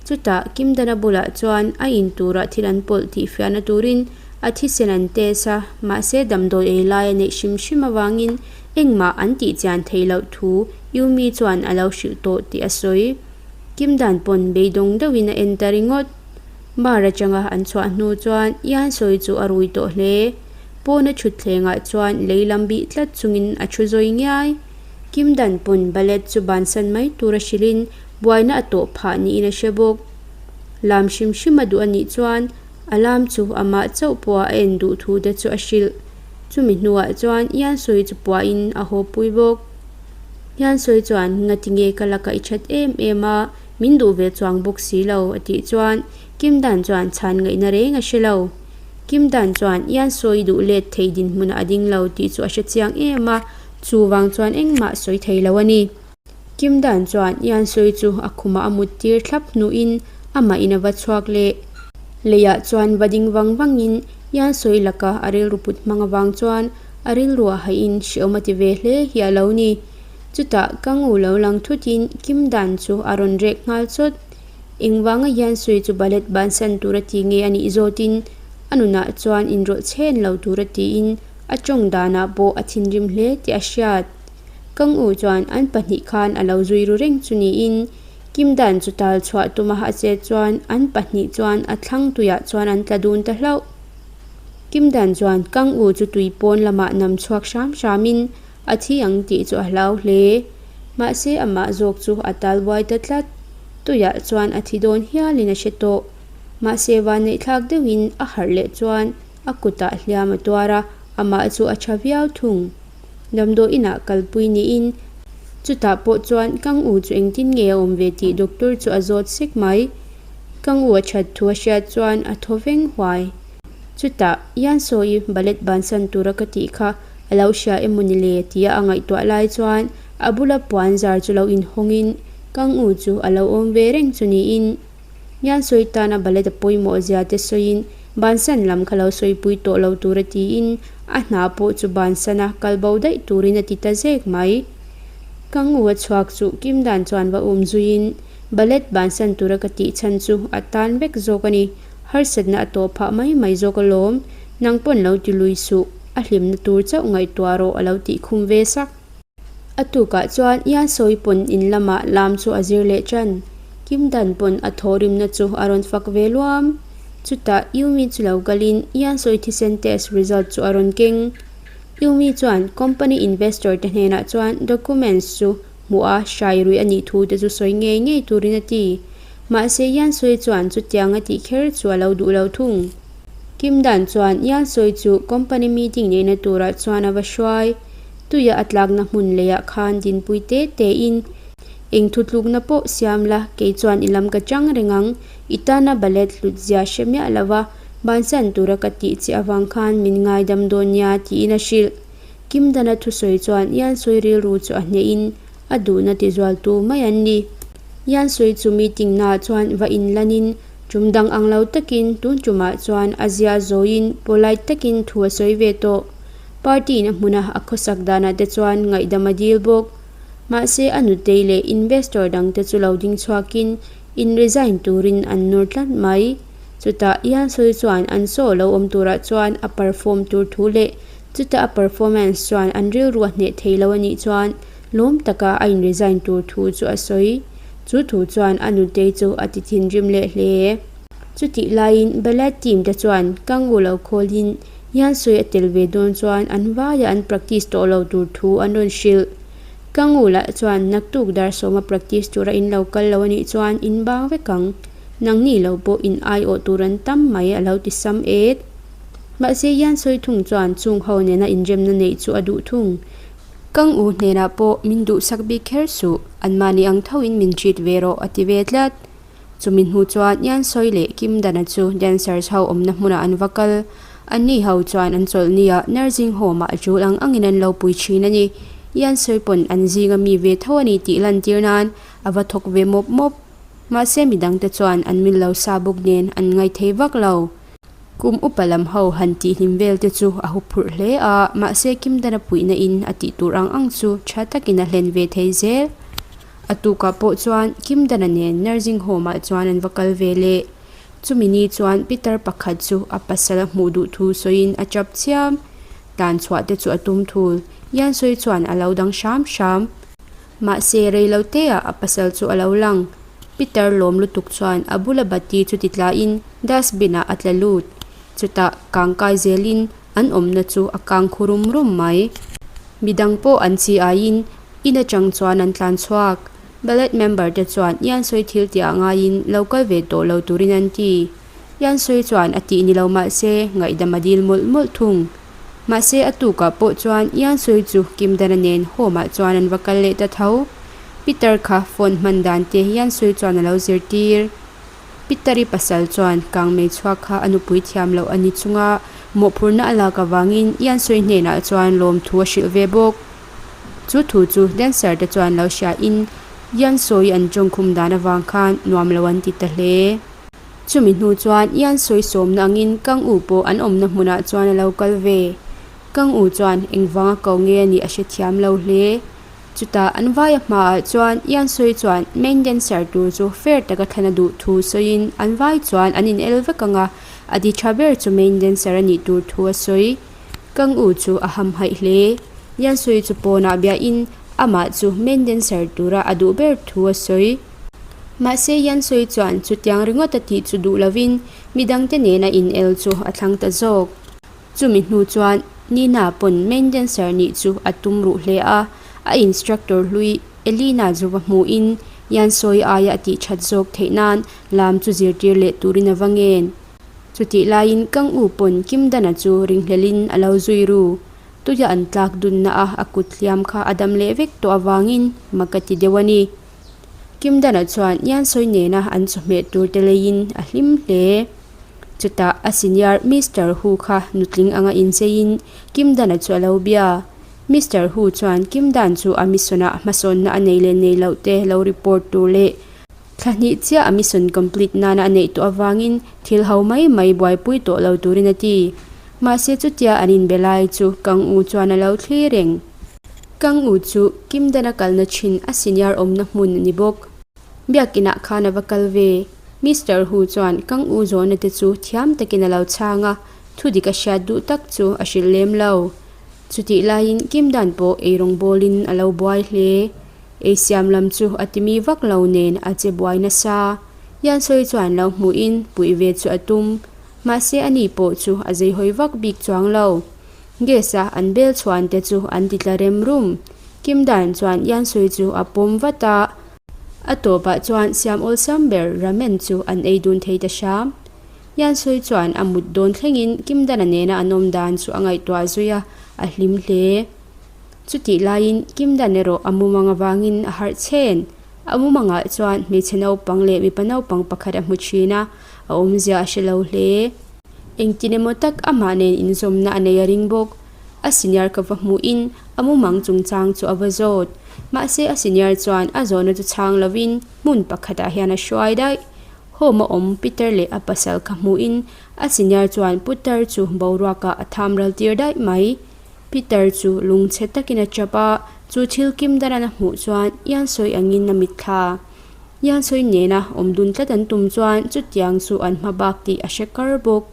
Chutah Kimdana bulah chuan a in turah thil an pawlh tih fiahna turin a thisen an test a, mahse damdawi ei lai a neih hrim hrim avangin engmah an tih chian theih loh thu Yumi chuan a lo hrilh tawh tih a sawi. Kimdan pawn beidawng deuhin a en ta ringawt. Bar atanga an chhuah hnu chuan Ian sawi chu a rui tawh hle. Pawna thutthlengah chuan lei lam bih tlat chungin a thu zawi ngiai. Kim Dan pawn ballet chu bansan mai tura hrilhin buaina a tawh phah niin a hre bawk. Lam hrim hrim a duh a nih chuan a lam chu amah chauh pawha a en duh thu te chu a hrilh. Chumi hnuah chuan Ian sawi chu puahin a haw pui bawk. Ian sawi chuan ngati nge ka laka i that em em a, min duh ve chuang bawk si lo a tih chuan Kim Dan chuan chhan ngaihna reng a hre lo. Kim Dan chuan Ian sawi duh let thei dinhmunah a ding lo tih chu a hre chiang em a. Chuvang chuan engmah sawi thei lo a ni. Kim Dan chuan Ian sawi chu a khumah a mut tir thlap hnuin amah in a va chhuak leh. Leiah chuan va ding vang vangin Ian sawi laka a rilru put hmang avang chuan a rilruah haihin hreawm a ti ve hle hi a lo ni. Chutah ka ngu lo lang thutin Kim Dan chu a rawn rek nghal chawt. Engvanga Ian sawi chu ballet bansan tur a ti nge a nih zawtin a nunah chuan inrawlh chhen lo tur a tiin A tawng danah pawh a thinrim hle tih a hriat. Kang U chuan an pahnih khan a lo zui ru reng chu niin Kim Dan chu tal chhuah tuma a chet chuan an pahnih chuan a thlang tuiah chuan an tla dun ta hlauh. Kim Dan chuan Kang U chu tui pawn lamah nam chhuak hram hramin a thi ang tih chu a hlau hle. Mahse amah zawk chu a tal buai ta tlat. Tuiah chuan a thi dawn hialin a hre tawh. Mahse vanneihthlak deuhin a harh leh chuan A kutah hliam a tuar a, amah chu a tha viau thung. Damdawi inah kalpui niin chutah pawh chuan Kang U chu engtin nge a awm ve tih doctor chu a zawt sek mai. Kang U a that thu a hriat chuan a thaw veng huai. Chutah, Yan sawi ballet bansan tura ka tih kha a lo hria emaw ni le tia a ngaihtuah lai chuan a bula puan zar chu lo inhawngin Kang U chu a lo awm ve reng chu niin Hian sawi tana ballet a pawimawh zia te sawiin bansan lam kha lo sawipui tawh lo tur a tiin a hna pawh chu bansana kal bo daih turin a ti ta zek mai. Ka ngu a chhuak chu Kim Dan chuan va um zuiin ballet bansan tura ka tih chhan chu a tan vek zawk a ni, harsatna a tawh phah mai mai zawk alawm, nang pawn lo ti lui suh, a hlimna tur chauh ngaihtuah rawh a lo tih khum ve sak. A tukah chuan Ian sawi pawn in lamah lam chu a zir leh tan. Kim Dan pawn a thawhrimna chu a rawn fak ve luam. Chutah Yumi chu lo kalin Ian sawi thisen test result chu a rawn keng. Yumi chuan company investor te hnenah chuan documents chu hmuh a hrai rui a nih thu te chu sawi ngei ngei turin a ti. Mahse Ian sawi chuan chutiang a tih kher chu a lo duh lo thung. Kim Dan chuan Ian sawi chu company meeting neihna turah chuan a va hruai. Tuia a tlakna hmun leiah khan dinpui te tein eng thutlukna pawh siam la, kei chuan i lam ka chang reng ang, i tana ballet hlut zia hre miah lova bansan tura ka tih che avang khan min ngaidam dawn nia tiin a hrilh. Kim Dana thusawi chuan Ian sawi rilru chu a hnehin a duhna tizualtu mai an ni. Ian sawi chu meeting naah chuan va inlanin tum dang ang lo takin tun tumah chuan a zia zawiin polite takin thu a sawi ve tawh. Party na hmuna a khawsak danah te chuan ngaihdam a dil bawk. Mahse a nutei leh investor dangte chu lo ding chhuakin in resign turin an nawr tlat mai. Chutah Ian sawi chuan an show lo awm turah chuan a perform tur thu leh chuta a performance chuan an rilru a hneh thei lo a nih chuan lawm taka a in resign tur thu chu a sawi. Chu thu chuan a nutei chu a ti thinrim leh hle. Chutih laiin ballet team te chuan Kangu lo khawlin Hian sawi a tel ve dawn chuan an vaia an practice tawh lo tur thu an rawn hrilh. Ka ngu lah chuan naktuk dar sawma practice tura in lo kal lo a nih chuan in bang vek ang. Nangni lo pawh in aiawh tur an tam mai a lo ti sam et. Mahse Hian sawi thung chuan chung ho nena inremna neih chu a duh thung. Kang u hnenah pawh min duhsak bik kher suh, anmahni ang thoin min treat ve rawh a ti ve tlat. Chumi hnu chuan Yansawi leh Kim Dana chu dancers ho awmna hmunah an va kal. Anni ho chuan an chawlh nia nursing home ah a tul ang angin an lo pui thin a ni. Yansawi pawn an zinga mi ve tho a ni tih lantir nan a va thawk ve mawp mawp. Mahse midangte chuan an mil lo sa bawk nen an ngaithei vak lo. Kum upa lam ho han tihhlim vel te chu a huphurh hle a, mahse Kim Dana puihna in a tih tur ang ang chu tha takin a hlen ve thei zel. A tukah pawh chuan Kim Dana nen nursing home ah chuan an va kal ve leh. Chumi ni chuan Peter pakhat chu a pasal a hmuh duh thu sawiin a chap chiam. Tlan chhuah te chu a tum thul. Yansawi chuan a lo dang hram hram. Mahse rei lo teah a pasal chu a lo lang. Peter lawm lutuk chuan a bula bati chu ti tlain dustbin ah a tla lut. Chutah kang kai zelin an awmna chu a kang khu rum rum mai. Midang pawh an chi aiin in atang chuan an tlan chhuak. Ballet member te chuan Yansawi thil tih ah ngaiin lo kal ve tawh lo turin an ti. Yansawi chuan a tih ni lo mahse ngaihdam a dil mawlh mawlh thung. Mahse a tukah pawh chuan Yansawi chu Kimdana nen home ah chuan an va kal leh ta tho. Peter kha phone hman dan te Yansawi chuan a lo zirtir. Peter-i pasal chuan kangmei chhuak kha a nupui thiam loh a ni chunga mawhphurhna a lak avangin Yansawi hnenah chuan lawmthu a hrilh ve bawk. Chu thu chu dancer te chuan lo hriain Yansawi an tawngkhum dan avang khan nuam lo an ti ta hle. Chumi hnu chuan Yansawi sawmna angin Kang U pawh an awmna hmunah chuan a lo kal ve. Kang U chuan engvanga ko nge a nih a hrethiam lo hle. Chutah an vaia hmaah chuan Yansawi chuan main dancer tur chu fair taka thlan a duh thu sawiin an vai chuan an in el vek ang a, a ti tha ber chu main dancer a nih tur thu a sawi. Kang U chu a hamhaih hle. Yansawi chu pawnah biahin amah chu main dancer tura a duh ber thu a sawi. Mahse Yansawi chuan chutiang ringawt a tih chu duh lovin midangte nena in el chu a thlang ta zawk. Chumi hnu chuan Nina pawn main dancer nih chu a tum ruh hle a, a instructor hlui Elina chu va hmuhin Yansawi aia a tih that zawk theih nan lam chu zirtir leh turin a va ngen. Chutih laiin Kang U pawn Kim Dana chu ringhlelin a lo zui ru. Tuia an tlak dunna a a kut hliam kha a dam leh vek tawh avangin mak a ti deuh a ni. Kim Dana chuan Yansawi nena an chawhmeh tur te leiin a hlim hle. Chutah a senior Mister Hu kha nutling anga incheiin Kim Dana chu a lo bia. Mister Hu chuan Kim Dan chu a mission ah hmasawnna a nei leh nei loh te lo report tur leh thla hnih chiah a mission complete nana a neih tawh avangin thil ho mai mai buaipui tawh lo turin a ti. Mahse chutia an inbe lai chu Kang U chuan a lo thlir reng. Kang U chu Kim Dana kalna thin a senior awmna hmun a ni bawk. Biakinah khan a va kal ve. Mister Hu chuan Kang U zawhna te chu thiam takin a lo chhang a, thu dik a hriat duh tak chu a hrilh lem lo. Chutih laiin Kim Dan pawh eirawng bawlin a lo buai hle. Eisiam lam chu a timi vak lo nen a che buai nasa. Yansawi chuan lo hmuhin puih ve chu a tum. Mahse ani pawh chu a zeihawi vak bik chuang lo. Gas a an bel chhuan te chu an ti tla rem rum. Kim Dan chuan Yansawi chu a pawm vat a. A tawpah chuan siam awlsam ber ramen chu an ei dun thei ta hram. Yansawi chuan a mut dawn thlengin Kim Dana nena an awm dan chu a ngaihtuah zui a, a hlim hle. Chutih laiin Kim Dan erawh a mumang avangin a harh chhen. A mumangah chuan hmeichhe naupang leh mipa naupang pakhat a hmu thin a, a awmzia a hre lo hle. Engtin emaw tak amah nen inzawmna a nei a ring bawk. A senior ka va hmuhin a mumang chungchang chu a va zawt. Mahse a senior chuan a zawhna chu chhang lovin hmun pakhatah hian a hruai daih. Home a awm Peter leh a pasal kha hmuhin a senior chuan putar chu boruakah a tham ral tir daih mai. Peter chu lungchhe takin a chap a, chu thil kim daran a hmuh chuan Iansawi angin a mitthla. Iansawi nena awm dun tlat an tum chuan chutiang chu an hma bak tih a hre kar bawk.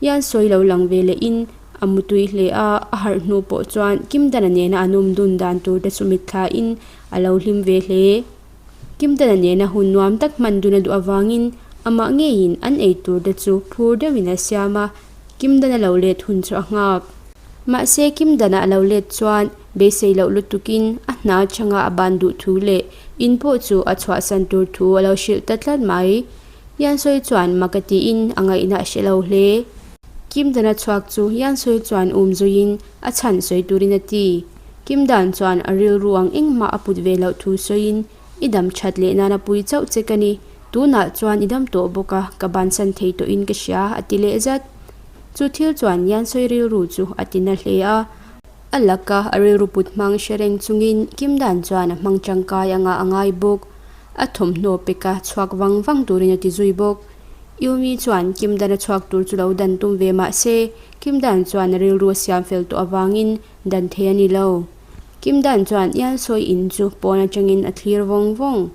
Iansawi lo lang ve lehin A mutui hle a, a harh hnu pawh chuan Kimdana nena an awm dun dan tur te chu mitthlain a lo hlim ve hle. Kimdana nena hun nuam tak hman dun a duh avangin amah ngeiin an ei tur te chu phur deuhin a siam a, Kimdana lo let hun chu a nghak. Mahse Kimdana a lo let chuan beisei loh lutukin a hna changa a ban duh thu leh in pawh chu a chhuahsan tur thu a lo hrilh ta tlat mai. Yansawi chuan mak a tiin a ngaihna a hre lo hle. Kim Dana chhuak chu Yansawi chuan um zuiin a chhan sawi turin a ti. Kim Dan chuan a rilru ang engmah a put ve loh thu sawiin, I dam that leh nana pui chauh che ka ni. Tunah chuan i dam tawh bawk a, ka bansan thei tawhin ka hria, a ti leh zat. Chu thil chuan Yansawi rilru chu a ti na hle a. A laka a rilru put hmang hre reng chungin Kim Dan chuan a hmang tangkai anga a ngai bawk. A thawmhnaw peka chhuak vang vang turin a ti zui bawk. Yumi chuan Kim Dan a chhuak tur chu lo dan tum ve mah se, Kim Dan chuan a rilru a siam fel tawh avangin dan thei a ni lo. Kim Dan chuan Yansawi in chu pawn atangin a thlir vawng vawng.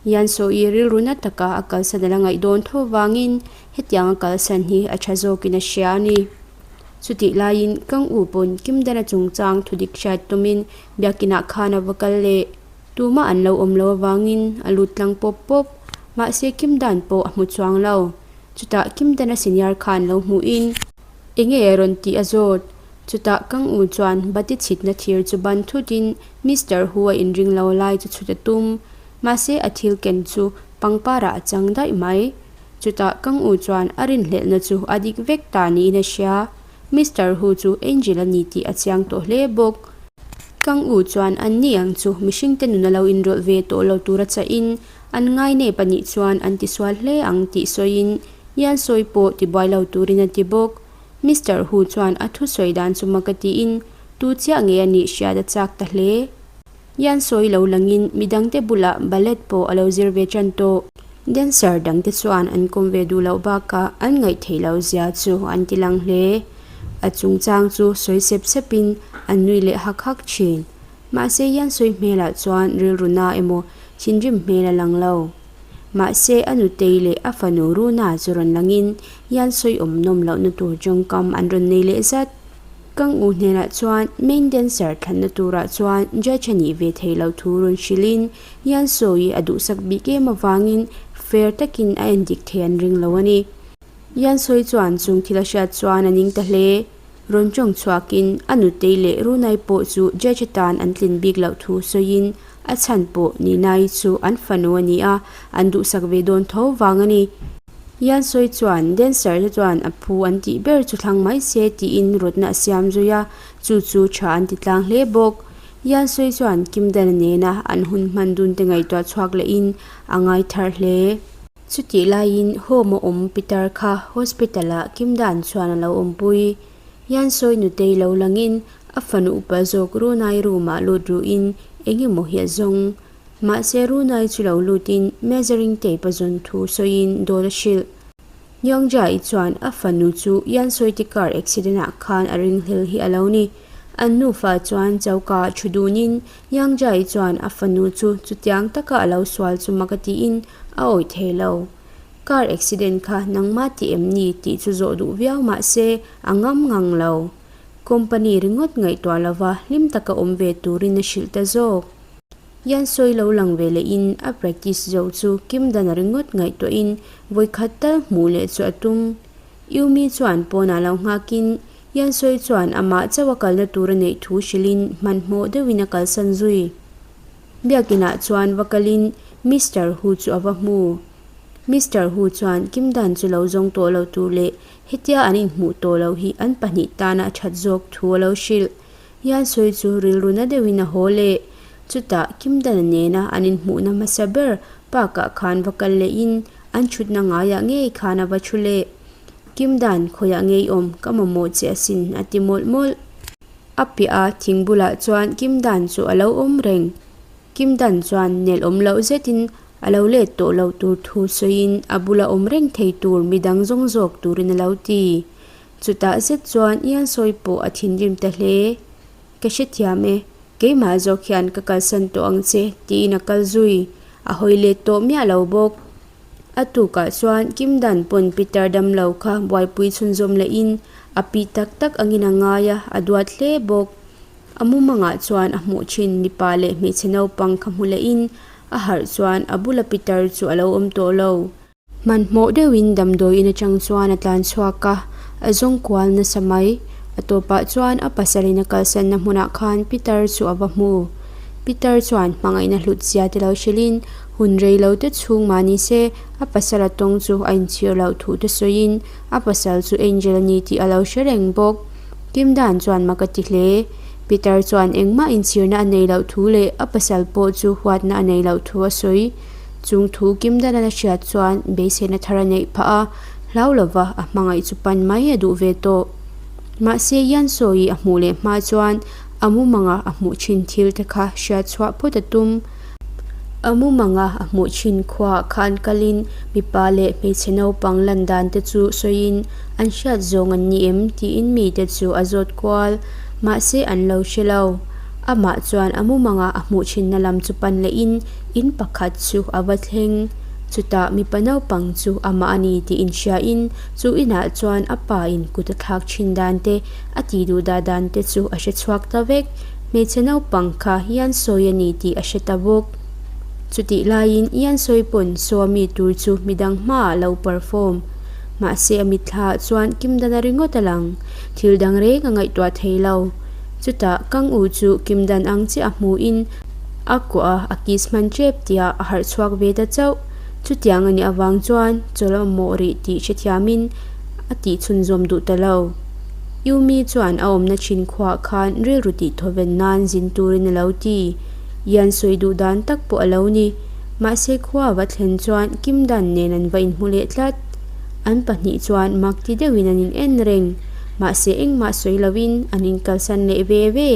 Yansawi rilru na taka a kalsan a la ngaih dawn tho vangin hetiang a kalsan hi a tha zawkin a hria a ni. Chutih laiin Kang U pawn Kim Dan-a chungchang thudik hriat tumin biakinah khan a va kal leh. Tumah an lo awm lo avangin a lut tlang pawp pawp. Mahse Kim Dan pawh a hmu chuang lo. Chutah Kim Dan-a senior khan lo hmuhin enge a rawn tih a zawt. Chutah Kang U chuan bati chhitna thir chu ban thutin Mister Hu a inring lo lai chu chhut a tum. Mahse a thil ken chu pangparah a chang daih mai. Chutah Kang U chuan a rinhlelhna chu a dik vek ta niin a hria. Mister Hu chu Angel a ni tih a chiang tawh hle bawk. Kang U chuan an ni ang chu mihringte nun a lo inrawlh ve tawh lo tura chahin an ngai nep a nih chuan an tisual hle ang tih sawiin Yan sawi pawh tibuai lo turin a ti bawk. Mister Hu chuan a thusawi dan chu mak a tiin tu chiah nge a nih hriat a chak ta hle. Yan sawi lo langin midangte bulah ballet pawh a lo zir ve tan tawh. Dancer dangte chuan an kawm ve duh loh bakah an ngaihtheih loh zia chu an ti lang hle. A chungchang chu sawi sep sepin an nui leh hak hak thin. Mahse Yan sawi hmelah chuan rilru na emaw thinrim hmel a lang lo. Mahse a nutei leh a fanu Runa chu rawn langin Yan sawi awm nawm lohna tur tawngkam an rawn nei leh zat. Kang u hnenah chuan main dancer thlanna turah chuan judge a nih ve thei lo thu rawn hrilhin Yan Sawi a duhsak bik em avangin fair takin a en dik thei an ring lo a ni. Yan Sawi chuan chung thil a hriat chuan a ning ta hle. Rawn tawng chhuakin a nutei leh Runai pawh chu judge atan an tlin bik loh thu sawiin a chhan pawh Ninai chu an fanu a ni a, an duhsak ve dawn tho vang a ni. Yan sawi chuan dancer te chuan a phu an tih ber chu thlang mai se tiin rawtna a siam zui a, chu chu tha an ti tlang hle bawk. Yan sawi chuan Kim Dana nena an hun hman dun te ngaihtuah chhuak lehin a ngai thar hle. Chutih laiin home a awm Peter kha hospital ah Kim Dan chuan a lo awmpui. Yan sawi nutei lo langin a fanu upa zawk Runai room ah lut ruhin eng emaw hi a zawng. Mahse Runai chu lo lutin measuring tape a zawn thu sawiin dawt a hrilh. Yongja-i chuan a fanu chu Yansuiti car accident ah khan a ringhlel hi a lo ni. An nufa chuan choka ah thu dunin Yangja-i chuan a fanu chu chutiang taka a lo sual chu mak a tiin a awih thei lo. Car accident kha nangmah ti em ni tih chu zawh duh viau mahse a ngam ngang lo. Company ringawt ngaihtuah lova hlim taka awm ve turin a hrilh ta zawk. Yan sawi lo lang ve lehin a practice zo chu Kim Dan ringawt ngaihtuahin vawikhat tal hmuh leh chu a tum. Yumi chuan pawnah lo nghakin Yan sawi chuan amah chauh a kalna tur a neih thu hrilhin hmanhmawh deuhin a kalsan zui. Biakinah chuan va kalin Mister Hu chu a va hmu. Mister Hu chuan Kim Dan chu lo zawng tawh lo tur leh hetia an inhmuh tawh loh hi an pahnih tana a that zawk thu a lo hrilh. Hian sawi chu rilru na deuhin a haw leh. Chutah Kimdana nena an inhmuhna hmasa ber park-ah khan va kal lehin an thutna ngaiah ngei khan a va thu leh. Kimdan, khawiah ngei awm, ka mamawh che asin, a ti mawlh mawlh. A piah a thing bulah chuan Kimdan chu a lo awm reng. Kimdan chuan nelh awm loh zetin a lo let tawh lo tur thu sawiin a bula awm reng thei tur midang zawng zawk turin a lo ti. Chutah zet chuan Ian sawi pawh a thinrim ta hle. Ka hrethiam e, keimah zawk hian ka kalsan tawh ang che, tiin a kal zui. A hawi let tawh miah lo bawk. A tukah chuan Kim Dan pawn Peter damlo kha buaipui chhunzawm lehin a pi tak tak angin a ngai a, a duat hle bawk. A mumangah chuan a hmuh thin mipa leh hmeichhe naupang kha hmu lehin a harh chuan a bula Peter chu a lo awm tawh lo. Hmanhmawh deuhin damdawiin atang chuan a tlan chhuak a, a zawng kual nasa mai. A tawpah chuan a pasalin a kalsanna hmunah khan Peter chu a va hmu. Peter chuan hmangaihna hlut zia te lo hrilhin hun rei lo te chhung mah ni se a pasal a tawng chu a inchhir loh thu te sawiin a pasal chu Angel a ni tih a lo hre reng bawk. Kim Dan chuan mak a ti hle. Pitar chuan engmah inchhirna a nei loh thu leh a pasal pawh chu huatna a nei loh thu a sawi. Chung thu kim dan a hriat chuan beiseina thar a neih phah a, hlau lova a hmangaih chu pan mai a duh ve tawh. Mahse Yansawi a hmuh leh hma chuan a mumanga a hmuh thin thil te kha hriat chhuah phawt a tum. A mumanga a hmuh thin khuaah khan kalin mipa leh hmeichhe naupang lan dan te chu sawiin an hriat zawng an ni em tiin mite chu a zawt kual. Mahse an lo hre lo. Amah chuan a mumanga a hmuh thinna lam chu pan lehin in pakhat chu a va thleng. Chutah mipa naupang chu amah a ni tih inhriain chu inah chuan a pa in kut a thlak thin dan te, a tih duh dah dan te chu a hre chhuak ta vek. Hmeichhe naupang kha hian sawi a ni tih a hre ta bawk. Chutih laiin Ian sawi pawn saw mi tur chu midang hmaah lo perform. Mahse a mitthla ah chuan Kimdana ringawt a lang. Thil dang reng a ngaihtuah thei lo. Chutah Kang U chu Kimdan ang chiah a hmuhin a kuah a, a kiss hman tep tihah a harh chhuak ve ta chauh. Chutiang a nih avang chuan chawl a mamawh rih tih hrethiamin a tihchhunzawm duh ta lo. Yumi chuan a awmna thin khuaah khan rilru tih thawven nan zin turin a lo ti. Ian sawi duh dan tak pawh a lo ni. Mahse khua a va thlen chuan Kim Dan nen an va inhmu leh tlat. An pahnih chuan mak ti deuhin an in en reng. Mahse engmah sawi lovin an inkalsan leh ve ve.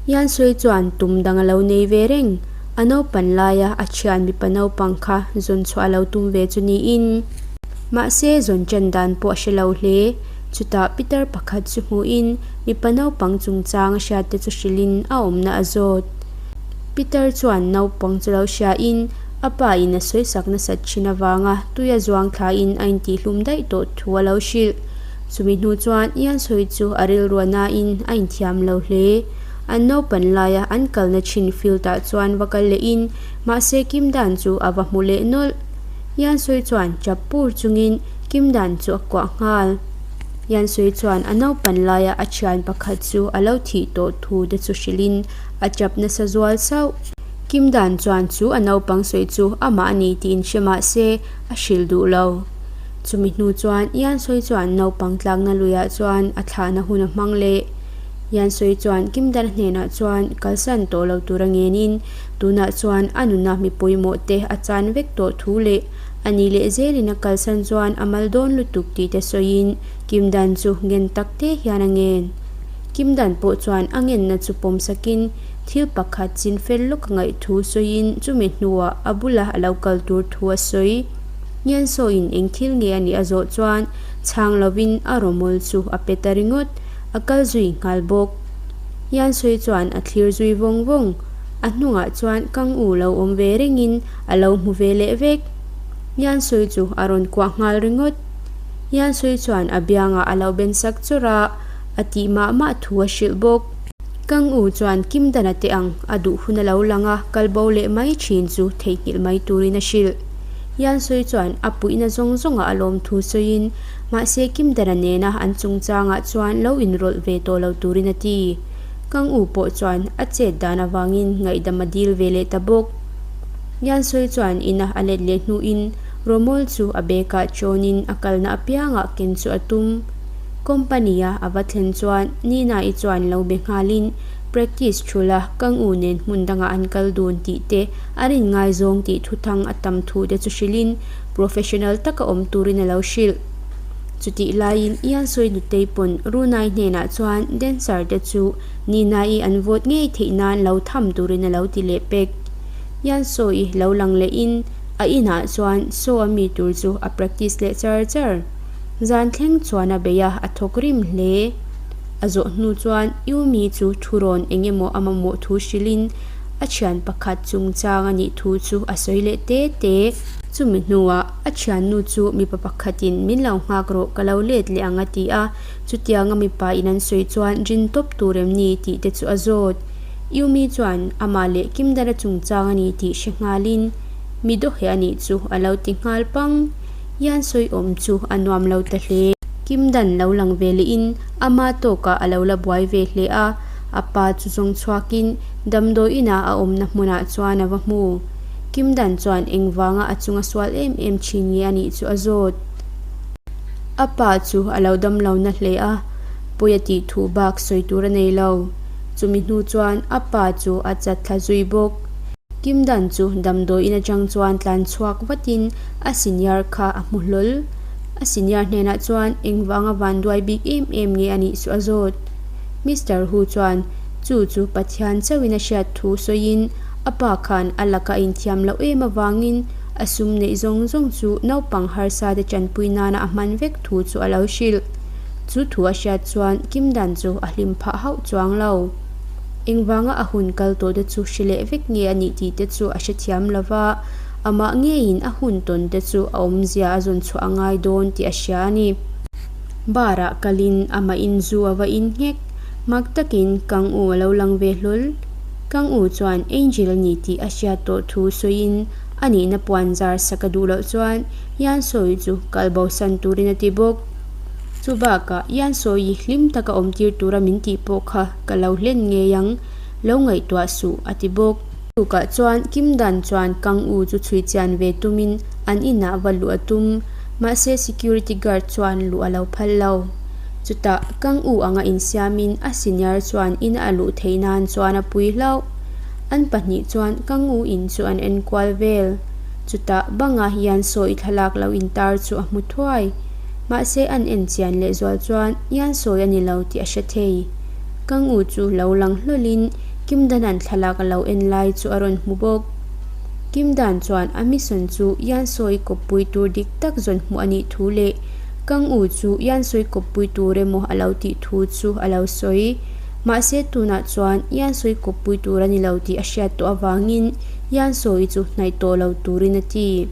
Ian sawi chuan tum dang a lo nei ve reng. A naupan laia a thian mipa naupang kha zawn chhuah a lo tum ve chu niin. Mahse zawn ṭan dan pawh a hre lo hle. Chutah pitar pakhat chu hmuhin mipa naupang chungchang a hriat te chu hrilhin a awmna a zawt. Pitar chuan naupang chu lo hriain a pa in a sawisak nasat thin avanga tui a zuang thlain a intihlum daih tawh thu a lo hrilh. Chumi hnu chuan Iansawi chu a rilruah nain a inthiam lo hle. An naupan laia an kalna thin field ah chuan va kal lehin mahse Kim Dan chu a va hmu leh nawlh. Iansawi chuan chap pur chungin Kim Dan chu a kuah nghal. Yansui chuan a naupan laia a thian pakhat chu a lo thih tawh thu te chu hrilhin a tap nasa zual sauh. Kim Dan chuan chu a naupang sawi chu amah a ni tiin hre mah se a hrilh duh lo. Chumi hnu chuan Yansui chuan naupang tlakna luiah chuan a thlahna hun a hmang leh. Yansui chuan Kim Dan hnenah chuan kalsan tawh lo tura ngenin tunah chuan a nuna mi pawimawh te a chan vek tawh thu leh A ni leh zelin a kalsan chuan a mal dawn lutuk tih te sawiin Kim Dan chu ngen tak te hian a ngen. Kim Dan pawh chuan a ngenna chu pawm sakin thil pakhat chin fel lawk a ngaih thu sawiin chumi hnuah a bula a lo kal tur thu a sawi. Ngen sawiin eng thil nge a nih a zawh chuan chhang lovin a rawmawl chu a pe ta ringawt, a kal zui nghal bawk. Ngen sawi chuan a thlir zui vawng vawng. A hnungah chuan Kang U lo awm ve rengin a lo hmu ve leh vek. Yansui chu a rawn kuah nghal ringawt. Yansui chuan a biangah a lo ben sak chawrh a, a tih mah mah thu a hrilh bawk. Kang U chuan Kim Dana te ang a duh hun a lo lang a, kal bo leh mai thin chu theihnghilh mai turin a hrilh. Yansui chuan a puihna zawng zawngah a lawm thu sawiin, mahse Kim Dana nena an chungchangah chuan lo inrawlh ve tawh lo turin a ti. Kang U pawh chuan a chet dan avangin ngaihdam a dil ve leh ta bawk. Ngiansawi chuan ina a let leh hnuin Romol chu a bag-ah chawnin a kalna apiangah ken chu a tum. Company-a a va thlen chuan Nina-i chuan lo be nghalin practice thula Kang U nen hmun dangah an kal dun tih te an inngaizawng tih thuthang a tam thu te chu hrilhin professional taka awm turin a lo hrilh. Chutih laiin Iansawi nutei pawn Runai hnenah chuan dancer te chu Nina-i an vote ngei theih nan lo tham turin a lo ti leh pek. Iansawi lo lang lehin a inah chuan show a mi tur chu a practice leh char char. Zan thleng chuan a bei a, a thawk rim hle. A zawh hnu chuan Yumi chu thu rawn eng emaw a mamawh thu hrilhin a thian pakhat chungchang a nih thu chu a sawi leh te te. Chumi hnuah a thiannu chu mipa pakhatin min lo nghak rawh ka lo let leh ang a ti a, chutianga mipa in an sawi chuan rin tawp tur em ni tih te chu a zawt. Yumi chuan amah leh Kimdara chungchang a ni tih hre nghalin mi dawheh a nih chu a lo ti nghal pang. Yan sawi awm chu a nuam lo ta hle. Kimdan lo lang ve lehin ama tawkah a lo la buai ve hle a, a pa chu zawng chhuakin damdawi inah a awmna hmunah chuan a va hmu. Kim Dan chuan engvanga a chunga sual em em thin nge a nih chu a zawt. A pa chu a lo dam lo na hle a, pawi a tih thu bak sawi tur a nei lo. Chumi hnu chuan a pa chu a chat thla zui bawk. Kim Dan chu damdawi in atang chuan tlan chhuak vatin a senior kha a hmu hlawl. A senior hnenah chuan engvanga vanduai bik em em nge a nih chu a zawt. Mister Hu chuan chu chu Pathian chauhin a hriat thu sawiin a pa khan a laka inthiam loh em avangin a sum neih zawng zawng chu naupang harsa te tanpui nana a hman vek thu chu a lo hrilh. Chu thu a hriat chuan Kim Dan chu a hlim phah hauh chuang lo. Engvanga a hun kal tawh te chu hre leh vek nge a nih tih te chu a hrethiam lo va, amah ngeiin a hun tawn te chu a awmzia a zawn chhuah a ngai dawn tih a hria a ni. Bar ah kalin amah in zu a va in nghek, mak takin Kang U a lo lang ve hlawl. Kang U chuan Angel a ni tih a hriat tawh thu sawiin a nihna puan zar sak a duh loh chuan Yan Sawi chu kal bosan turin a ti bawk. Chu bakah Yan Sawi hlim taka awm tir tura min tih pawh kha ka lo hlen ngei ang, lo ngaihtuah suh a ti bawk. Tukah chuan Kim Dan chuan Kang U chu chhui chian ve tumin an inah va luh a tum, mahse security guard chuan luh a lo phal lo. Chutah Kang U anga insiamin a senior chuan ina a luh theih nan chuan a pui hlauh. An pahnih chuan Kang U in chu an enkual vel. Chutah banga hian sawi thlalak lo intar chu a hmu thuai. Mahse an en chian lehzual chuan Ian sawi a ni lo tih a hre thei. Kang U chu lo lang hlawlin Kim Danan thlalak a lo en lai chu a rawn hmu bawk. Kim Dan chuan a mission chu Ian sawi kawppui tur dik tak zawn hmuh a nih thu leh Kang U chu Ian sawi kawppui tur emaw a lo tih thu chu a lo sawi. Mahse tunah chuan Ian sawi kawppui tur a ni lo tih a hriat tawh avangin Ian sawi chu hnaih tawh lo turin a ti.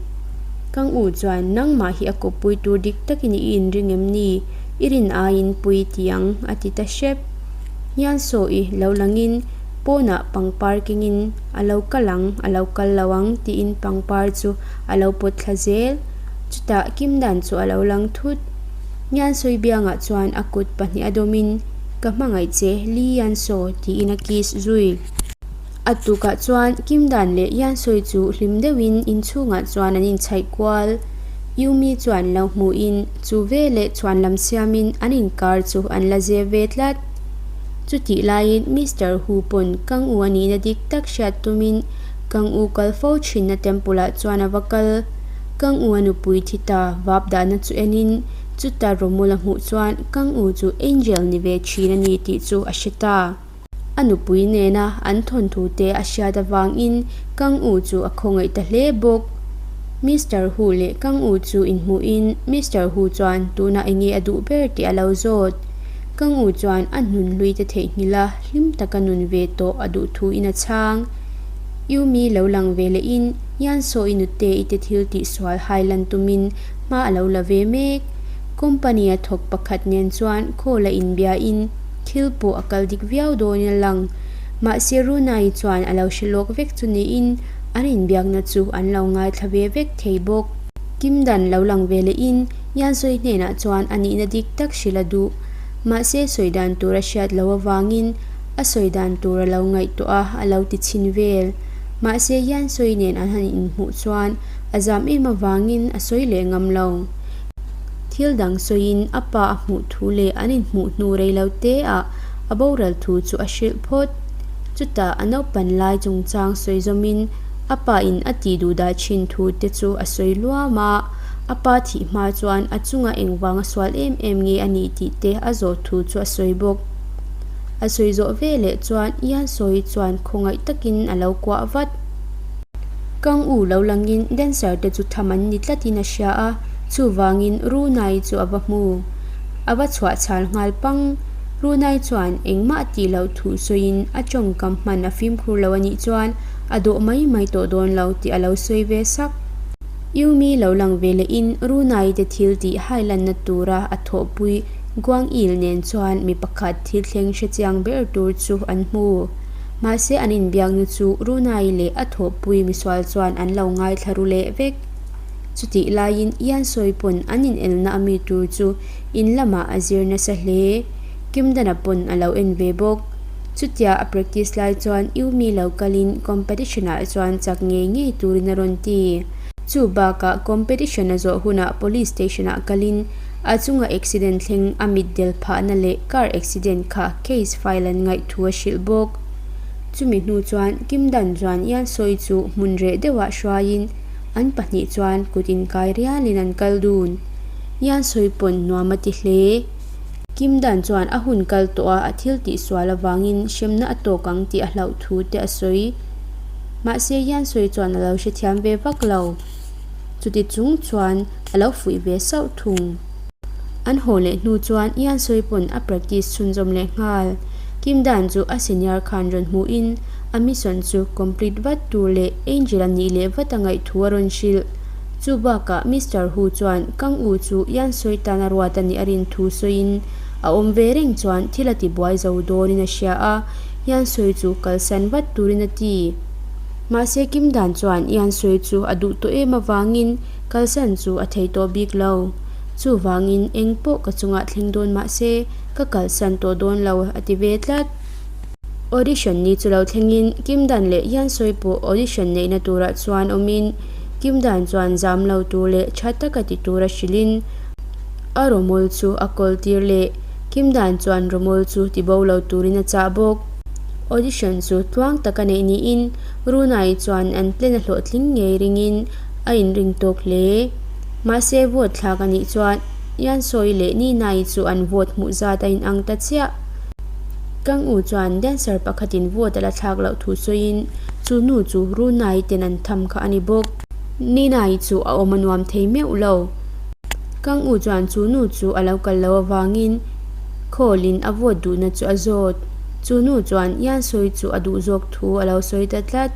Kang U chuan nangmah hi a kawppui tur dik takin i inring em ni? I rin aiin pui ti ang, a ti ta hrep. Hian saw i lo langin pawnah pangpar kengin a lo kal ang, a lo kal lo ang tiin pangpar chu a lo pawt thla zel. Chutah Kim Dan chu a lo lang thut. Hian sawi biangah chuan a kut pahnih a dawmin, Ka hmangaih che, Li Yan Saw, tiin a kiss zui. A tukah chuan Kim Dan leh Yan Sawi chu hlim deuhin inchhungah chuan an inchhaih kual. Yumi chuan lo hmuhin chu veleh chhuan lam siamin an inkar chu an la zep ve tlat. Chutih laiin Mister Hu pawn Kang U a nihna dik tak hriat tumin Kang U kal fo thinna temple ah chuan a va kal. Kang U a nupui thi ta vap dahna chu enin chuta rawmul a hmuh chuan Kang U chu angel ni ve thin a ni tih chu a hre ta. A nupui nena an thawnthu te a hriat avangin Kang U chu a khawngaih ta hle bawk. Mister Hu leh Kang U chu inhmuhin Mister Hu chuan tunah enge a duh ber tih a lo zawt. Kang U chuan a hnunhlui te theihnghilh a hlim taka nun ve tawh a duh thuin a chhang. Yumi lo lang ve lehin Yan Saw i nute i te thil tihsual hai lan tumin hma a lo la ve mek. Company a thawk pakhat nen chuan call a inbiain Thil pawh a kal dik viau dawnin a lang. Mahse Runai chuan a lo hre lawk vek chu niin an inbiakna chu an lo ngaithla ve vek thei bawk. Kim Dan lo lang ve lehin Yansawi hnenah chuan a nihna dik tak hrilh a duh. Mahse sawi dan tur a hriat loh avangin a sawi dan tur a lo ngaihtuah a, a lo ti chhin vel. Mahse Yansawi nen an han inhmuh chuan a zam em avangin a sawi leh ngam lo. Thil dang sawiin a pa a hmuh thu leh an inhmuh hnu rei lo te ah a boral thu chu a hrilh phawt. Chutah a naupan lai chungchang sawi zawmin a pa in a tih duh dah thin thu te chu a sawi luam a, a pa thih hma chuan a chunga engvang a sual em em nge a nih tih te a zawh thu chu a sawi bawk. A sawi zawh ve leh chuan Ian sawi chuan khawngaih takin a lo kuah vat. Kang U lo langin dancer te chu tham an ni tlatin a hria a, chuvangin Runai chu a va hmu. A va chhuah chhal nghal pang. Runai chuan engmah tih loh thu sawiin a tawngkam hman a fimkhur lo a nih chuan a dawh mai mai tawh dawn lo tih a lo sawi ve sak. Yumi lo lang ve lehin Runai te thil tih hailanna tura a thawhpui Guang Il nen chuan mi pakhat thil thleng hrechiang ber tur chu an hmu. Mahse an inbiakna chu Runai leh a thawhpui misual chuan an lo ngaithla ru leh vek. Chutih laiin Ian sawi pawn an inelna a mi tur chu in lamah a zir nasa hle. Kimdana pawn a lo en ve bawk. Chutia a practice lai chuan Yumi lo kalin competition ah chuan chak ngei ngei turin a rawn ti. Chu bakah competition a zawh hunah police station ah kalin. A chunga accident thleng a mitdel phahna leh car accident kha case file an ngaih thu a hrilh bawk. Chumi hnu chuan Kim Dan chuan Yansawi chu hmun reh deuhah hruaiin an pahnih chuan kut inkai rialin an kal dun. Yansawi pawn nuam a ti hle. Kim Dan chuan a hun kal tawh a a thil tih sual avangin hremna a tawk ang tih a hlauh thu te a sawi. Mahse Yansawi chuan a lo hrethiam ve vak lo. Chuti chung chuan a lo fuih ve sauh thung. An haw leh hnu chuan Iansawi pawn a practice chhunzawm leh nghal. Kim Dan chu a senior khan rawn hmuhin a mission chu complete vat tur leh Angel a nih leh vat a ngaih thu a rawn hrilh. Chu bakah Mister Hu chuan Kang U chu Iansawi tan a ruat a nih a rin thu sawiin a awm ve reng chuan thil a ti buai zo dawnin a hria a, Iansawi chu kalsan vat turin a ti. Mahse Kim Dan chuan Iansawi chu a duh tawh em avangin Kalsan chu a thei tawh bik lo. Chuvangin eng pawh ka chungah thleng dawn mah se ka kalsan tawh dawn lo a ti ve tlat. Audition ni chu lo thlengin Kim Dan leh Yansawi pawh audition neihna turah chuan awmin Kim Dan chuan zam lo tur leh tha taka ti tura hrilhin a rawmawl chu a kawl tir leh Kim Dan chuan rawmawl chu ti bo lo turin a chah bawk. Audition chu tluang taka neih niin Runai chuan an plan a hlawhtling ngei ringin a inring tawk hle. Mahse vote thlak a nih chuan Yansawi leh Ninai chu an vote hmuh zat a inang ta chiah. Kang U chuan dancer pakhatin vote a la thlak loh thu sawiin chu nu chu Runai ten an tham kha a ni bawk. Ninai chu a awm a nuam thei meuh lo. Kang U chuan chu nu chu a lo kal lo avangin call in a vote duhna chu a zawt. Chu nu chuan Yansawi chu a duh zawk thu a lo sawi ta tlat.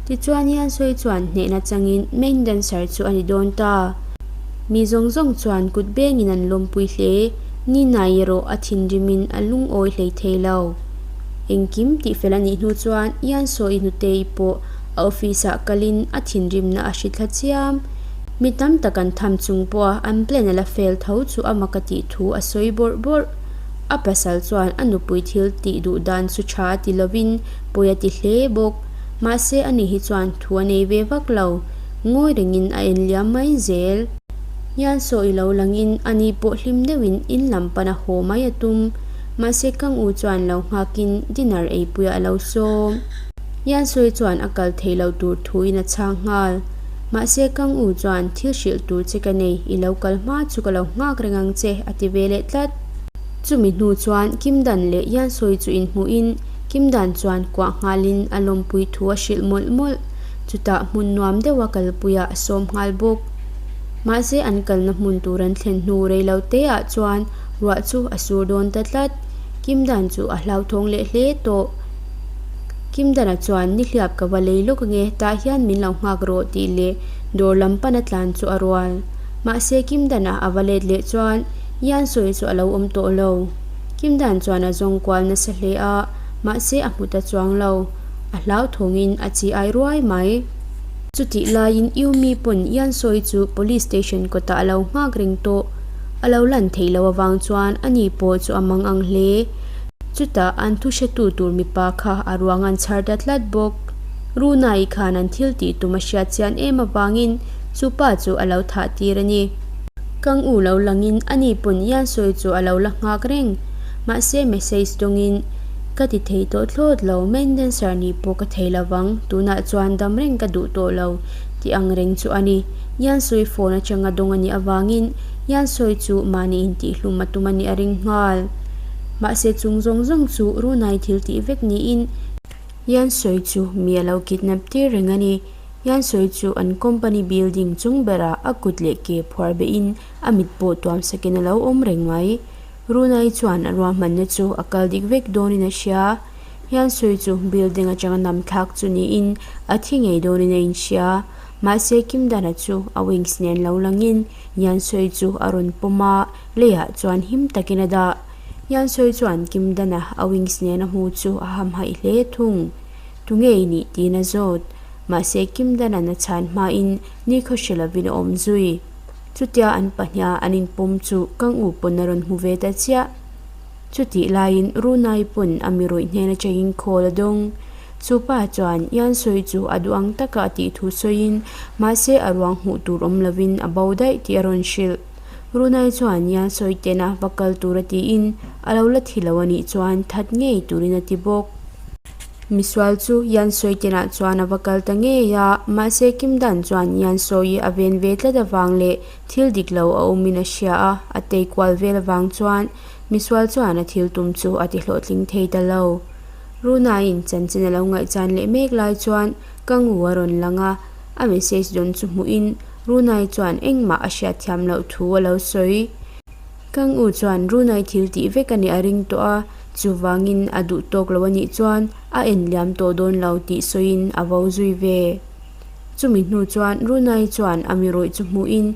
Tichuan Yansawi chuan hnehna changin main dancer chu a ni dawn ta. Mi zawng zawng chuan kut bengin an lawmpui hle. Ninai erawh a thinrimin a lungawi hlei thei lo. Engkim tihfel a nih hnu chuan Yansawi hnutei pawh a office ah kalin a thinrimna a hri thla chiam. Mi tam tak an tham chung pawha an plan a la fel tho chu a mak a tih thu a sawi bawrh bawrh. A pasal chuan a nupui thil tih duh dan chu tha a ti lovin pawi a ti hle bawk. Mahse ani hi chuan thu a nei ve vak lo, ngawi rengin a en liam mai zel. Hian saw i lo langin ani pawh hlim deuhin in lam pana haw mai a tum. Mahse Kang U chuan lo nghakin dinner eipuiah a lo sawm. Hian sawi chuan a kal thei lo tur thuin a chhang nghal. Mahse Kang U chuan thil hrilh tur che ka nei, i lo kal hma chu ka lo nghak reng ang che a ti ve leh tlat. Chumi hnu chuan Kim Dan leh Yan Sawi chu inhmuhin Kim Dan chuan kuah nghalin a lawmpui thu a hrilh mawlh mawlh. Chutah hmun nuam deuha kalpuiah a sawm nghal bawk. Mahse an kalna hmun tur an thlen hnu rei lo teah chuan ruah chu a sur dawn ta tlat. Kim Dan chu a hlauthawng leh hle tawh. Kim Dana chuan nihliap ka va lei lawk ange tah hian min lo nghak rawh tih leh dawr lam pana tlan chu a rual. Mahse Kim Dana a va let leh chuan Yan sawi chu a lo awm tawh lo. Kim Dan chuan a zawng kual nasa hle a, mahse a hmu ta chuang lo. A hlauthawngin a chi ai ruai mai. Chutih laiin Yumi pawn Yan sawi chu police station kawtah a lo nghak reng tawh. A lo lan theih loh avang chuan ani pawh chu a mang ang hle. Chutah an thu hretu tur mipa kha a ruang an chhar ta tlat bawk. Runai khan an thil tih tum a hriat chian em avangin chu pa chu a lo thah tir a ni. Kang u lo langin ani pawn Yan sawi chu a lo la nghak reng. Mahse message dawngin ka ti thei tawh thlawt lo, main dancer nih pawh ka thei lovang, tunah chuan dam reng ka duh tawh lo tih ang reng chu a ni. Yan sawi phone atanga dawng a nih avangin Yan sawi chu mahni intihhlum a tum a nih a ring nghal. Mahse chung zawng zawng chu Runai thil tih vek niin Yan sawi chu mi a lo kidnap tir reng a ni. Yan sawi chu an company building chung berah a kut leh ke phuar behin a mit pawh tuam sakin a lo awm reng mai. Runai chuan a ruahmanna chu a kal dik vek dawnin a hria. Yan sawi chu building atanga nam thlak chu niin a thi ngei dawnin a inhria. Mahse Kimdana chu a wings nen lo langin Yan sawi chu a rawn pawm a. Leiah chuan him takin a dah. Yansawi chuan Kim Dana a wings nen a hmu chu a hamhaih hle thung. Tunge i nih tiin a zawt. Mahse Kim Dana'n a chhan hmain nikhaw hre lovin a awm zui. Chutia an pahniha an inpawm chu Kang U pawn a rawn hmu ve ta chiah. Chutih laiin Runai pawn a mi rawih hnen atangin call a dawng. Chu pa chuan Yansawi chu a duh ang taka a tih thu sawiin mahse a ruang hmuh tur awm lovin a bo daih tih a rawn hrilh. Runai chuan Yan sawi tena va kal tura tiin a lo la thi lo a nih chuan that ngei turin a ti bawk. Misual chu Yan sawi tenah chuan a va kal ta ngei a, mahse Kim Dan chuan Yan sawi a ven ve tlat avang leh thil dik lo a awmin a hria a, a tei kual vel avang chuan misual chuan a thil tum chu a ti hlawhtling thei ta lo. Runaiin chanchin a lo ngaihchan leh mek lai chuan ka ngu a rawn lang a, a message dawn chu hmuhin Runai chuan engmah a hriatthiam loh thu a lo sawi. Ka ngu chuan Runai thil tih vek a nih a ring tawh a, chuvangin a duh tawk lo a nih chuan a en liam tawh dawn lo tih sawiin a vo zui ve. Chumi hnu chuan Runai chuan a mi rawih chu hmuhin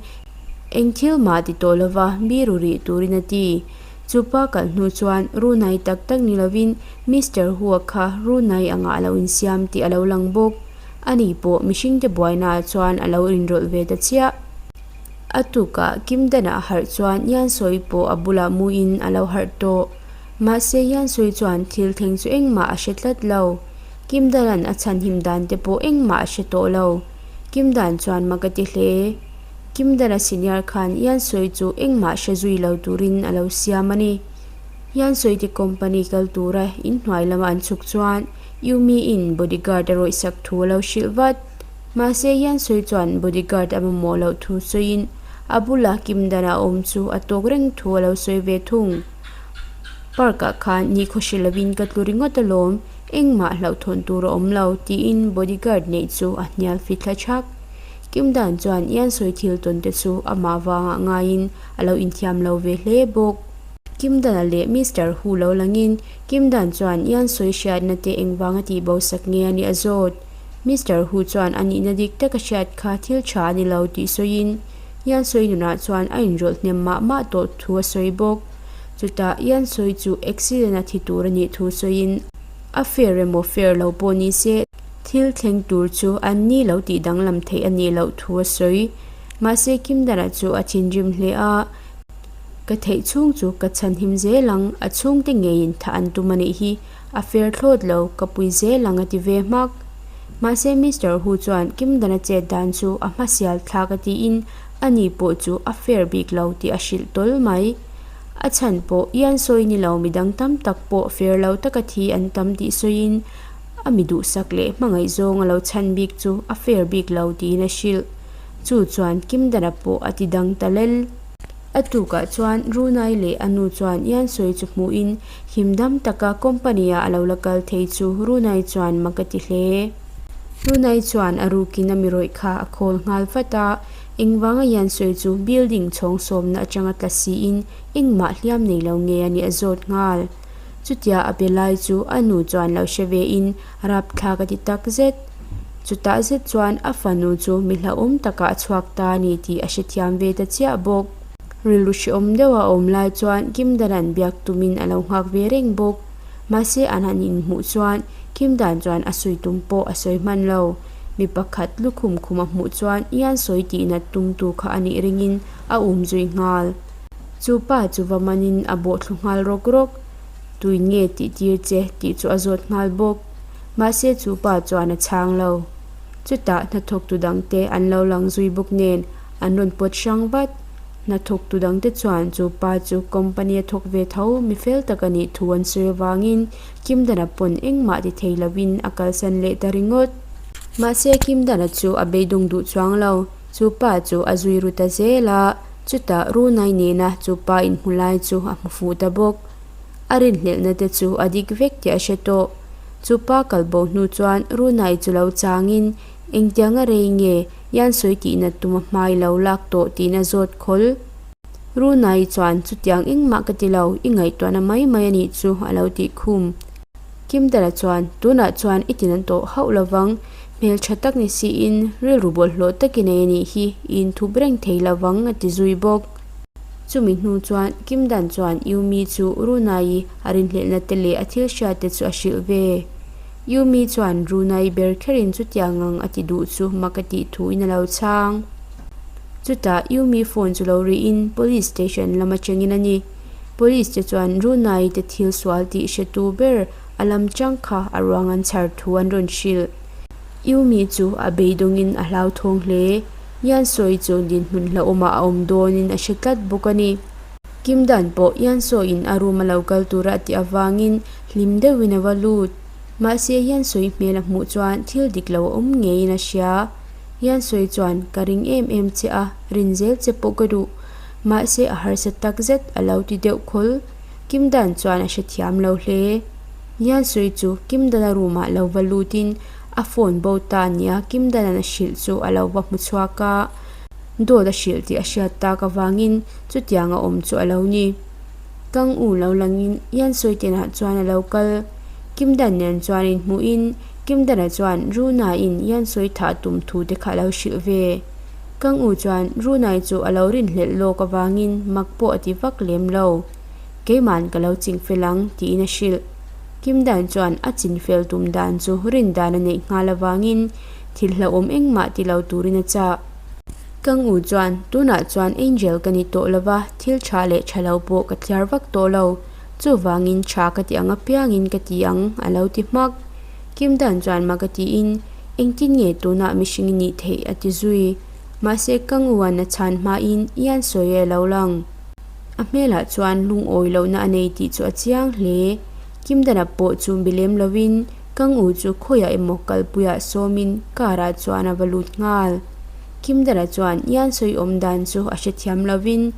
eng thil mah ti tawh lova biru rih turin a ti. Chupa kal hnu chuan Runai tak tak ni lovin Mister Hua kha Runai angah a lo insiam tih a lo lang bawk. Ani pawh mihringte buainaah chuan a lo inrawlh ve ta chiah. A tukah Kimdana a harh chuan Yansawi pawh a bulah muin a lo harh tawh. Mahse Yansawi chuan thil thleng chu engmah a hre tlat lo. Kimdana'n a chhanhim dan te pawh engmah a hre tawh lo. Kimdan chuan mak a ti hle. Kimdana senior khan Yansawi chu engmah hre zui lo turin a lo siam a ni. Yansawi te company kal tura inhnuai lama an chhuk chuan Yumi-in bodyguard a rawih sak thu a lo hrilh vat. Mahse Yansawi chuan bodyguard a mamawh loh thu sawiin a bula Kimdana awm chu a tawk reng thu a lo sawi ve thung. Park ah khan nikhaw hre lovin ka tlu ringawt alawm, engmah hlauhthawn tur a awm lo tiin bodyguard neih chu a hnial fit thla thak. Kimdan chuan Yansawi thil tawn te chu amah vangah ngaiin a lo inthiam lo ve hle bawk. Kimdana leh Mister Hu lo langin Kimdan chuan Yansawi hriatna te engvanga tihbo sak nge a nih a zawt. Mister Hu chuan a nihna dik taka hriat kha thil tha a ni lo tih sawiin Yansawi nunah chuan a inrawlh hnem mah mah tawh thu a sawi bawk. Chutah Yansawi chu accident a thi tur a nih thu sawiin a fair emaw fair lo pawh ni se thil thleng tur chu an ni lo tih danglam theih a nih loh thu a sawi. Mahse Kimdana chu a thinrim hle a, Ka theih chhung chu ka chhanhim zel ang, a chhungte ngeiin thah an tum a nih hi. A fair thlawt lo, ka pui zel ang a ti ve hmak. Mahse Mister Hu chuan Kimdana chet dan chu a hmasial thlak a tiin ani pawh chu a fair bik lo tih a hrilh tawl mai. A chhan pawh Ian sawi ni lo midang tam tak pawh fair lo taka thi an tam tih sawiin a mi duhsak leh hmangaihzawng a lo chhan bik chu a fair bik lo tiin a hrilh. Chu chuan Kimdana pawh a ti dang ta lel. A tukah chuan Runai leh a nu chuan Ian sawi chu hmuhin Him dam taka company-a a lo la kal thei chu Runai chuan mak a ti hle. Runai chuan a rukin a mi rawih kha a khawl nghal vat a, engvanga hian sawi chu building chhawng sawmna atanga tla siin engmah hliam nei lo nge a nih a zawt nghal. Chutia a be lai chu a nu chuan lo hre vein rapthlak a ti tak zet. Chutah zet chuan a fanu chu mi hlauhawm takah a chhuak ta a ni tih a hrethiam ve ta chiah bawk. Rilru hrehawm deuha a awm lai chuan Kimdana'n biak tumin a lo nghak ve reng bawk. Mahse an han inhmuh chuan Kimdan chuan a sawi tum pawh a sawi hman lo. Mi pakhat lukhum khum a hmuh chuan Ian sawi tihnat tumtu kha a nih ringin a um zui nghal. Chu pa chu va manin a bawh thlu nghal rawk rawk. Tuin nge tih tir che tih chu a zawt nghal bawk. Mahse chu pa chuan a chhang lo. Chutah hnathawktu dangte an lo lang zui bawk nen An rawn pawt hrang vat. Hnathawktu dangte chuan chu pa chu company a thawk ve tho mi fel tak a nih thu an sawi avangin Kimdana pawn engmah ti thei lovin a kalsan leh ta ringawt. Mahse Kimdana chu a beidawng duh chuang lo. Chu pa chu a zui ru ta zel a, chutah Runai nena chu pa inhmu lai chu a hmu fuh ta bawk. A rinhlelhna te chu a dik vek tih a hre tawh. Chu pa kalbo hnu chuan Runai chu lo changin Engtianga rei nge Ian sawi tihna tuma hmai lo lak tawh tihna zawt khawl? Runai chuan chutiang engmah ka ti lo, i ngaihtuahna mai mai a nih chu a lo tih khum. Kimdala chuan tunah chuan i tina tawh hauh lovang, hmeltha tak ni siin rilru bawlhhlawh tak i nei a nih hi, i inthup reng thei lovang a ti zui bawk. Chumi hnu chuan Kimdan chuan Yumi chu Runai a rinhlelhna te leh a thil hriat te chu a hrilh ve. Yumi chuan Runai ber kherin chutiang ang a ti duh chu mak a tih thuin a lo chhang. Chutah Yumi phone chu lo rihin police station lam atangin a ni. Police te chuan Runai te thil sual tih hretu ber a lam chang kha a ruang an chhar thu an rawn hrilh. Yumi chu a beidawngin a hlauthawng hle. Yansawi chu dinhmun hlauhawmah a awm dawnin a hre tlat bawk a ni. Kim Dan pawh Yansawiin a room a lo kal tura a tih avangin hlim deuhin a va lut. Mahse Yansawi hmel a hmuh chuan thil dik lo a awm ngeiin a hria. Yansawi chuan ka ring em em che a, rin zel che pawh ka duh. Mahse a harsa tak zet a lo ti deuh khawl. Kim Dan chuan a hrethiam lo hle. Yansawi chu Kim Dana room ah lo va lutin a phone bo ta nia Kim Dana'n a hrilh chu a lo va hmu chhuak a. Dawt a hrilh tih a hriat tak avangin chutiang a awm chu a lo ni. Kang U lo langin Yansawi tenah chuan a lo kal. Kim Dan nen chuan inhmuhin Kim Dana chuan Runa-in Yansawi thah tum thu te kha a lo hrilh ve. Kang U chuan Runai chu a lo rinhlelh lawk avangin mak pawh a ti vak lem lo. Keiman ka lo chingfel ang tiin a hrilh. Kim Dan chuan a chinfel tum dan chu rin dan a neih nghal avangin thil hlauhawm engmah ti lo turin a chah. Kang U chuan, Tunah chuan Angel ka ni tawh lova, thil tha leh tha lo pawh ka thliar vak tawh lo. Chuvangin tha ka ti ang apiangin ka ti ang, a lo ti hmak. Kim Dan chuan mak a tiin, Engtin nge tunah mihring i nih theih? a ti zui. Mahse Kang U-a'n a chhan hmain Ian sawi a lo lang. A hmelah chuan lungawi lohna a nei tih chu a chiang hle. Kim Dana pawh chu bi lem lovin Kang U chu khawiah emaw kalpuiah sawmin car ah chuan a va lut nghal. Kim Dana chuan Ian sawi awm dan chu a hrethiam lovin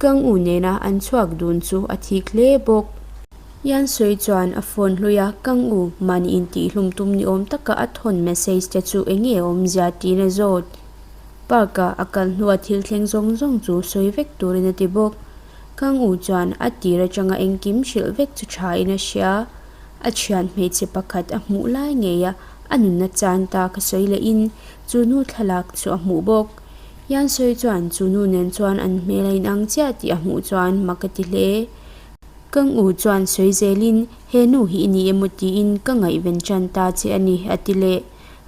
Kang U nena an chhuak dun chu a thik hle bawk. Ian sawi chuan a phone hlui a Kang U mahni intihhlum tum ni awm taka a thawn message te chu eng nge a awmzia tiin a zawt. Park ah a kal hnua thil thleng zawng zawng chu sawi vek turin a ti bawk. Kang U chuan a tir atanga engkim hrilh vek chu tha in a hria. A thian hmeichhe pakhat a hmuh lai ngei a, a nunna chan ta ka sawi leh in chu nu thlalak chu a hmuh bawk. Yan sawi chuan chu nu nen chuan an hmel a inang chiah tih a hmuh chuan mak a ti hle. Kang U chuan sawi zelin he nu hi i ni emaw tiin ka ngaihven tan ta che a ni a ti leh.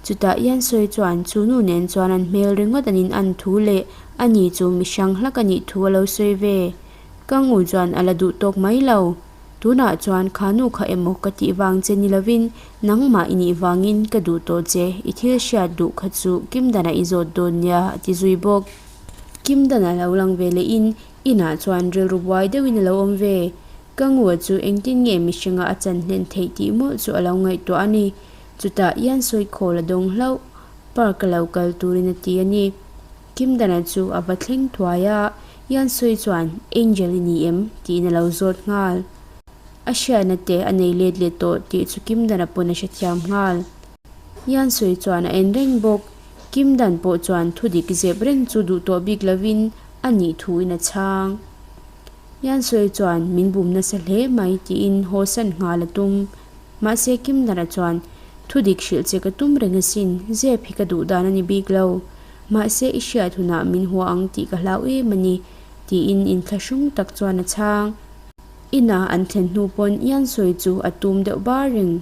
Chutah Yan sawi chuan chu nu nen chuan an hmel ringawt an in an thu leh a ni chu mi hrang hlak a nih thu a lo sawi ve. Kang U chuan a la duh tawk mai lo. Tunah chuan kha nu kha emaw ka tih vang che ni lovin nangmah i nih vangin ka duh tawh che, i thil hriat duh kha chu Kimdana i zawt dawn nia a ti zui bawk. Kimdana lo lang ve lehin inah chuan rilru buai deuhin a lo awm ve. Ka ngua chu engtin nge mihringa a chan hlen theih tih mawlh chu a lo ngaihtuah a ni. Chutah Ian sawi khawl a dawng hlauh, park a lo kal turin a ti a ni. Kimdana chu a va thleng thuai a, Yansawi chuan Angel i ni em? tiin a lo zawt nghal. A hriatna te a nei let leh tawh tih chu Kimdana pawn a hrethiam nghal. Yansawi chuan a en reng bawk. Kimdan pawh chuan thudik zep reng chu duh tawh bik lovin a nih thuin a chhang. Yansawi chuan min bum nasa hle mai tiin haw san nghal a tum. Mahse Kimdana chuan thudik hrilh che ka tum reng asin, zep hi ka duh dan a ni bik lo. Mahse i hriat hunah min hua ang tih ka hlau em a ni, tiin inthlahrung tak chuan a chhang. Inah an thlen hnu pawn Ian sawi chu a tum deuh bar reng.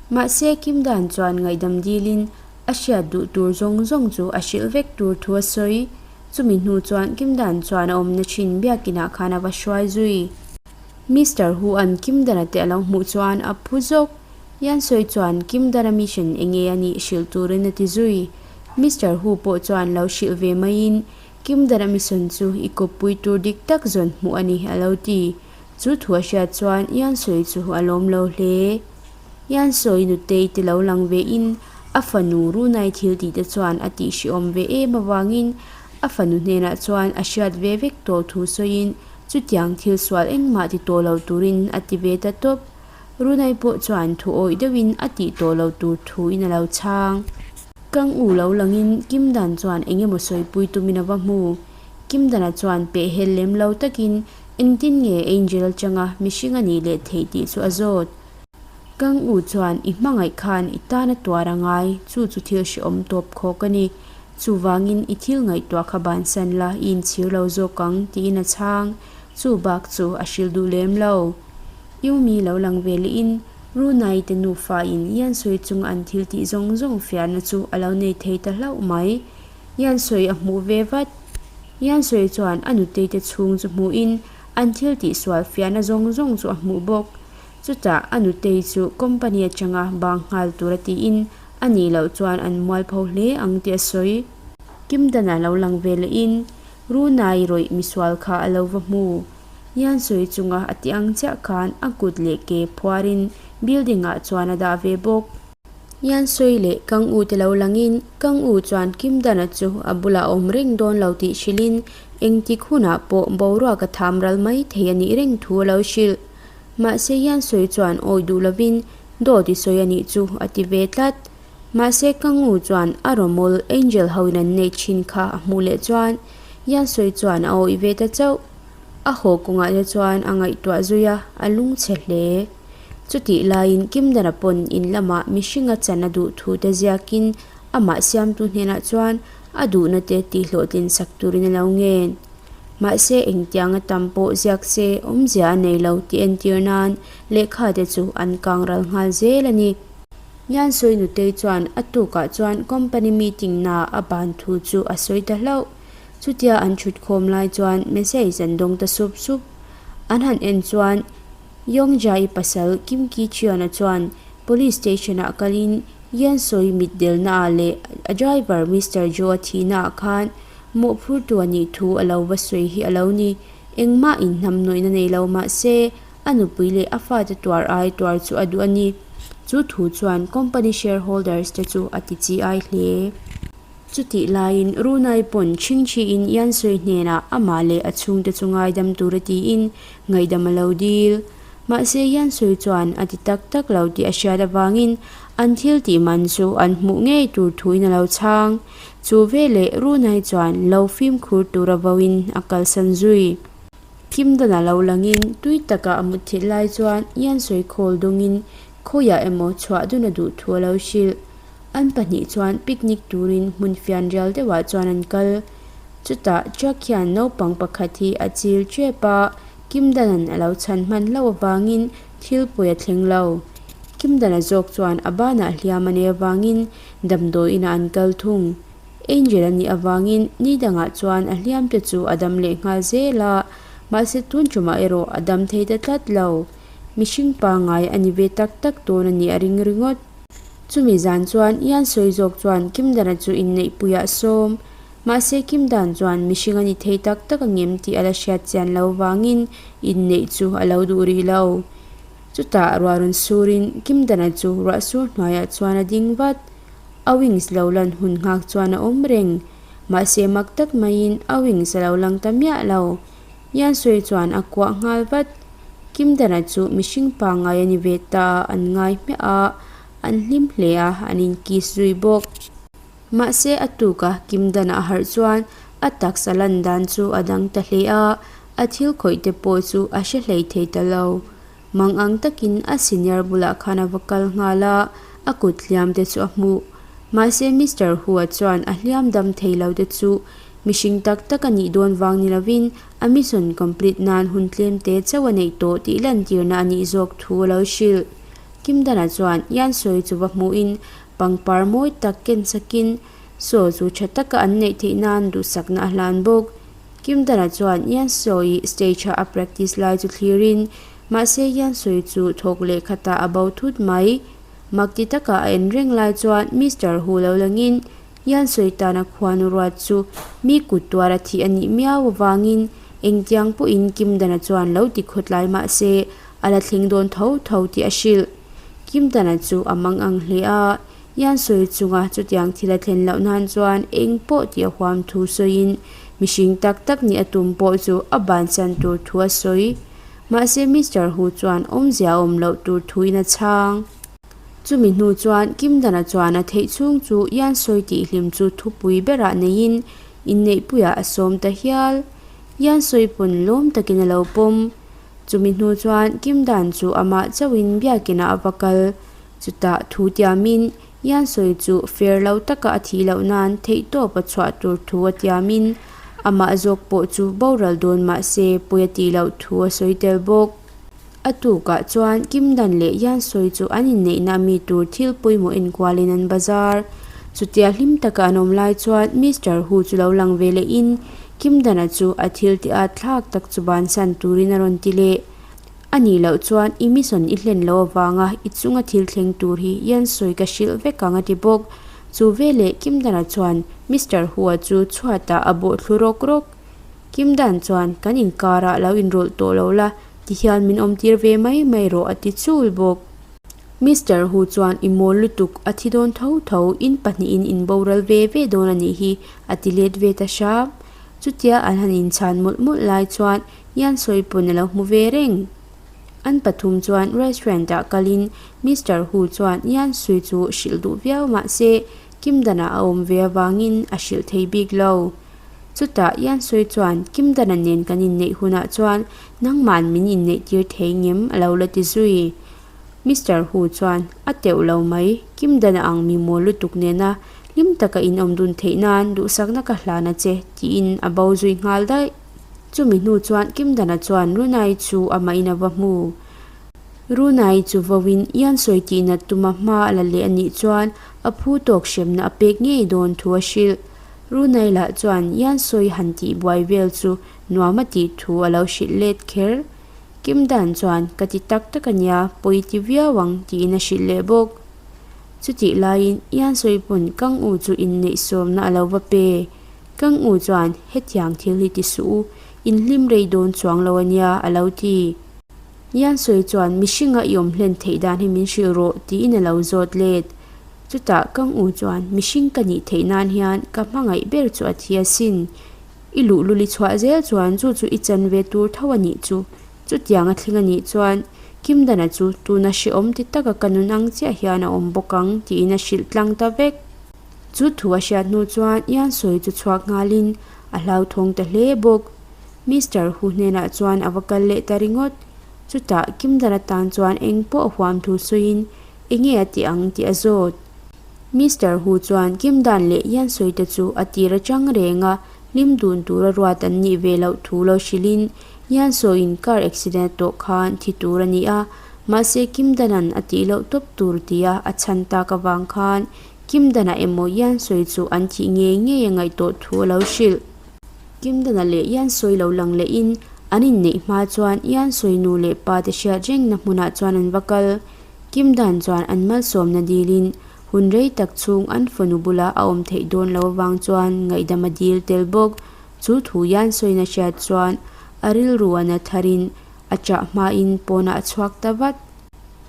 Mahse Kim Dan chuan ngaihdam dilin a hriat duh tur zawng zawng chu a hrilh vek tur thu a sawi. Chumi hnu chuan Kim Dan chuan a awmna thin biakinah khan a va hruai zui. Mister Hu an Kim Dana te a lo hmuh chuan a phu zawk. Ian sawi chuan Kim Dana mission enge a nih hrilh turin a ti zui. Mister Hu pawh chuan lo hrilh ve maiin Kim Dana mission chu i kawppui tur dik tak zawn hmuh a ni a lo ti. Chu thu a hriat chuan Ian sawi chu a lawm lo hle. Ian sawi nutei te lo lang vein a fanu Runai thil tih te chuan a tih hrehawm ve em avangin a fanu hnenah chuan a hriat ve vek tawh thu sawiin chutiang thil sual engmah ti tawh lo turin a ti ve ta tawp. Runai pawh chuan thu awih deuhin a tih tawh lo tur thuin a lo chhang. Kang U lo langin Kimdan chuan eng emaw sawipui tumin a va hmu. Kimdana chuan pehhel lem lo takin engtin nge Angel atanga mihring a nih leh theih tih chu a zawt. Kang U chuan i hmangaih khan i tan a tuar a ngai, chu chu thil hrehawm tawp khawk a ni. Chuvangin i thil ngaihtuah kha bansan la, i inchhir lo zawk ang tiin a chhang. Chu bak chu a hrilh duh lem lo. Yumi lo lang ve lehin Runai te nufa in Yansawi chunga an thil tih zawng zawng fiahna chu a lo nei thei ta hlauh mai. Yansawi a hmuh ve vat. Yansawi chuan a nutei te chhung chu hmuhin an thil tih sual fiahna zawng zawng chu a hmuh bawk. Chutah a nutei chu company atanga bang nghal tura tiin a nih loh chuan an mualpho hle ang tih a sawi. Kimdana lo lang ve lehin Runai rawih misual kha a lo va hmu. Yan sawi chunga a ti ang chiah khan a kut leh ke phuarin building ah chuan a dah ve bawk. Yan sawi leh Kang U te lo langin Kang U chuan Kimdana chu a bulah a awm reng dawn lo tih hrilhin engtik hunah pawh boruak a tham ral mai thei a nih reng thu a lo hrilh. Mahse Yan sawi chuan awi duh lovin dawt i sawi a nih chu a ti ve tlat. Mahse ka ngu chuan a rawmawl Angel ho in an neih thin kha a hmuh leh chuan Yansawi chuan a awih ve ta chauh. A haw kawngah te chuan a ngaihtuah zui a, a lungchhe hle. Chutih laiin Kimdana pawn in lamah mihringa chan a duh thu te ziakin amah siamtu hnenah chuan a duhna te tihhlawhtlin sak turin a lo ngen. Mahse engtianga tam pawh ziak se awmzia a nei lo tih entir nan lehkha te chu an kang ral nghal zel a ni. Ngiansawi Nutei chuan a tukah chuan company meeting na a ban thu chu a sawi ta hlauh. Chutia an thut khawm lai chuan message an dawng ta sup sup. An han en chuan Yongja-i pasal Kim Ki-cheon-a chuan police station-ah kalin Ngiansawi mitdelna ah leh a driver Mister Jo-a thihna ah khan mawhphurtu a nih thu a lo va sawi hi a lo ni. Engmah inhnamhnawihna nei lo mahse A nupui leh a fate tuar ai tuar chu a duh a ni. Chu thu chuan company shareholders te chu a ti chi ai hle. Chutih laiin Runai pawn chhingchhiin Yansawi hnenah amah leh a chhungte chu ngaidam tur a tiin ngaihdam a lo dil. Mahse Yansawi chuan a ti tak tak lo tih a hriat avangin an thil tih man chu an hmuh ngei tur thuin a lo chhang. Chu veleh Runai chuan lo fimkhur tur a voin a kalsan zui. Kimdana lo langin tui taka a mut thilh lai chuan Iansawi khawl dawngin khawiah emaw chhuah dun a duh thu a lo hrilh. An pahnih chuan picnic turin hmun fian rial deuhah chuan an kal. Chutah truck hian naupang pakhat hi a chil tep a, Kimdana'n a lo chhan hman hlauh avangin thil pawi a thleng lo. Kimdana zawk chuan a banah hliam a nei avangin damdawiinah an kal thung. Angel a nih avangin ni dangah chuan a hliam te chu a dam leh nghal zel a, mahse tun tumah erawh a dam thei ta tlat lo. Mihring pangngai a ni ve tak tak dawn a nih a ring ringawt. Chumi zan chuan Ian sawi zawk chuan Kimdana chu inneihpuiah a sawm. Mahse Kimdan chuan mihring a ni thei tak tak angem tih a la hriat chian lo vangin inneih chu a lo duh rih lo. Chutah ruah rawn surin Kimdana chu ruah sur hnuaiah chuan a ding vat. A wings lo lan hun nghak chuan a awm reng. Mahse mak tak maiin a wings a lo lang ta miah lo. Yansawi chuan a kuah nghal vat. Kimdana chu mihring pangngai a ni ve ta a, an ngai hmiah a, an hlim hle a, an in kiss zui bawk. Mahse a tuka Kimdana a harh chuan a taksa lan dan chu a dang ta hle a, a thil khawih te pawh chu a hre hlei thei ta lo. Mang ang takin a senior bulah khan a va kal nghal a, a kut hliam te chu a hmuh. Mahse Mister Hu-a chuan a hliam dam thei lo te chu mihring tak tak a nih dawn vang ni lovin a mission complete nan hun tlem te chauh a neih tawh tih lantirna a nih zawk thu a lo hrilh. Kimdana chuan Yansawi chu va hmuhin pangpar mawi tak ken sakin saw chu tha taka an neih theih nan duhsakna a hlan bawk. Kimdana chuan Yansawi stage-a a practice lai chu thlirin, mahse Yansawi chu thawk leh khatah a bo thut mai. Mak ti taka a en reng lai chuan Mister Hu lo langin Yansawi tana khuanu ruat chu mi kut tuar a thih a nih miau avangin engtiang pawhin Kimdana chuan lo ti khawtlai mahse a la thleng dawn tho tho tih a hrilh. Kimdana chu a mang ang hle a. Ian sawi chunga chutiang thil a thlen loh nan chuan eng pawh tih a huam thu sawiin mihring tak tak nih a tum pawh chu a bansan tur thu a sawi. Mahse Mister Hu chuan awmzia a awm loh tur thuin a chhang. Chumi hnu chuan Kimdana chuan a theih chhung chu Ian sawi tih hlim chu thupui berah neiin inneihpuiah a sawm ta hial. Ian sawi pawn lawm takin a lo pawm. Chumi hnu chuan Kimdan chu amah chauhin biakinah a va kal. Chutah thu tiamin Yansawi chu fair lo taka a thih loh nan theihtawp a chhuah tur thu a tiamin amah zawk pawh chu boral dawn mah se pawi a tih loh thu a sawi tel bawk. A tukah chuan Kimdan leh Yansawi chu an inneihna mi tur thil pawimawh enkualin an bazar. Chutia hlim taka an awm lai chuan Mister Hu chu lo lang ve lehin Kimdana chu a thil tih at thlak tak chu bansan turin a rawn ti leh. A nih loh chuan i mission i hlen loh avanga i chunga thil thleng tur hi ian sawi ka hrilh vek ang a ti bawk. Chu veleh Kimdana chuan Mister Hua chu chhuatah a bawh thlu rawk rawk. Kimdan chuan kan inkarah lo inrawlh tawh lo la, tihian min awmtir ve mai mai rawh a ti chul bawk. Mister Hu chuan i mawl lutuk a thi dawn tho tho, in pahnihin in boral ve ve dawn a nih hi a ti let ve ta hram. Chutia an han inchhan mawlh mawlh lai chuan Yan sawi pawn a lo hmu ve reng. An pathum chuan restaurant ah kalin Mister Hu chuan Yan Sui chu hrilh duh viau mah se Kimdana a awm ve avangin a hrilh thei bik lo. Chutah Yan Sui chuan Kimdana nen kan inneih hunah chuan nangman min inneih tir thei ngem a lo la ti zui. Mister Hu chuan a teuh lo mai, Kimdana ang mi mawl lutuk nena hlim taka in awm dun theih nan duhsakna ka hlan a che tiin a bo zui nghal daih. Chumi hnu chuan Kimdana chuan Runai chu amahin a va hmu. Runai chu vawin Ian sawi tihnat tuma hma a la leh a nih chuan a phu tawk hremna a pek ngei dawn thu a hrilh. Runai lah chuan Ian sawi han tih buai vel chu nuam a tih thu a lo hrilh let kher. Kimdan chuan ka ti tak tak a nia, pawi ti viau ang tiin a hrilh leh bawk. Chutih laiin Ian sawi pawn Kang U chu inneih sawmna a lo va pe. Kang U chuan, Hetiang thil hi ti suh u, in hlim rei dawn chuang lo a nia, a lo ti. Yan sawi chuan, Mihringa i awm hlen theih dan hi min hrilh rawh, tiin a lo zawt let. Chutah Kang U chuan, Mihring ka nih theih nan hian ka hmangaih ber chu a thi asin. I luhlul i chhuah zel chuan chu chu i chan ve tur tho a nih chu. Chutiang a thleng a nih chuan Kimdana chu tuna hrehawm ti taka ka nun ang chiah hian a awm bawk ang, tiin a hrilh tlang ta vek. Chu thu a hriat hnu chuan Ian sawi chu chhuak nghalin a hlauthawng ta hle bawk. Mister Hu hnenah chuan a va kal leh ta ringawt. Chutah Kimdan atan chuan eng pawh a huam thu sawiin enge a ti ang tih a zawt. Mister Hu chuan Kimdan leh Ian sawi te chu a tir atang reng a, hlim dun tura ruat an nih ve loh thu lo hrilhin Ian sawiin car accident a tawh khan thi tur a ni a, mahse Kimdanan a tih loh tawp tur tia a chhan tak avang khan Kimdana emaw Yansawi chu an thih ngei ngei a ngaihtuah thu a lo hrilh. Kimdana leh Yansawi lo lang lehin an inneih hma chuan Yansawi nu leh pa te hriat rengna hmunah chuan an va kal. Kimdan chuan an malsawmna dilin hun rei tak chhung an fanu bula a awm theih dawn lo avang chuan ngaihdam a dil tel bawk. Chu thu Yansawina hriat chuan a rilru a na tharin a chah hmain pawnah a chhuak ta vat.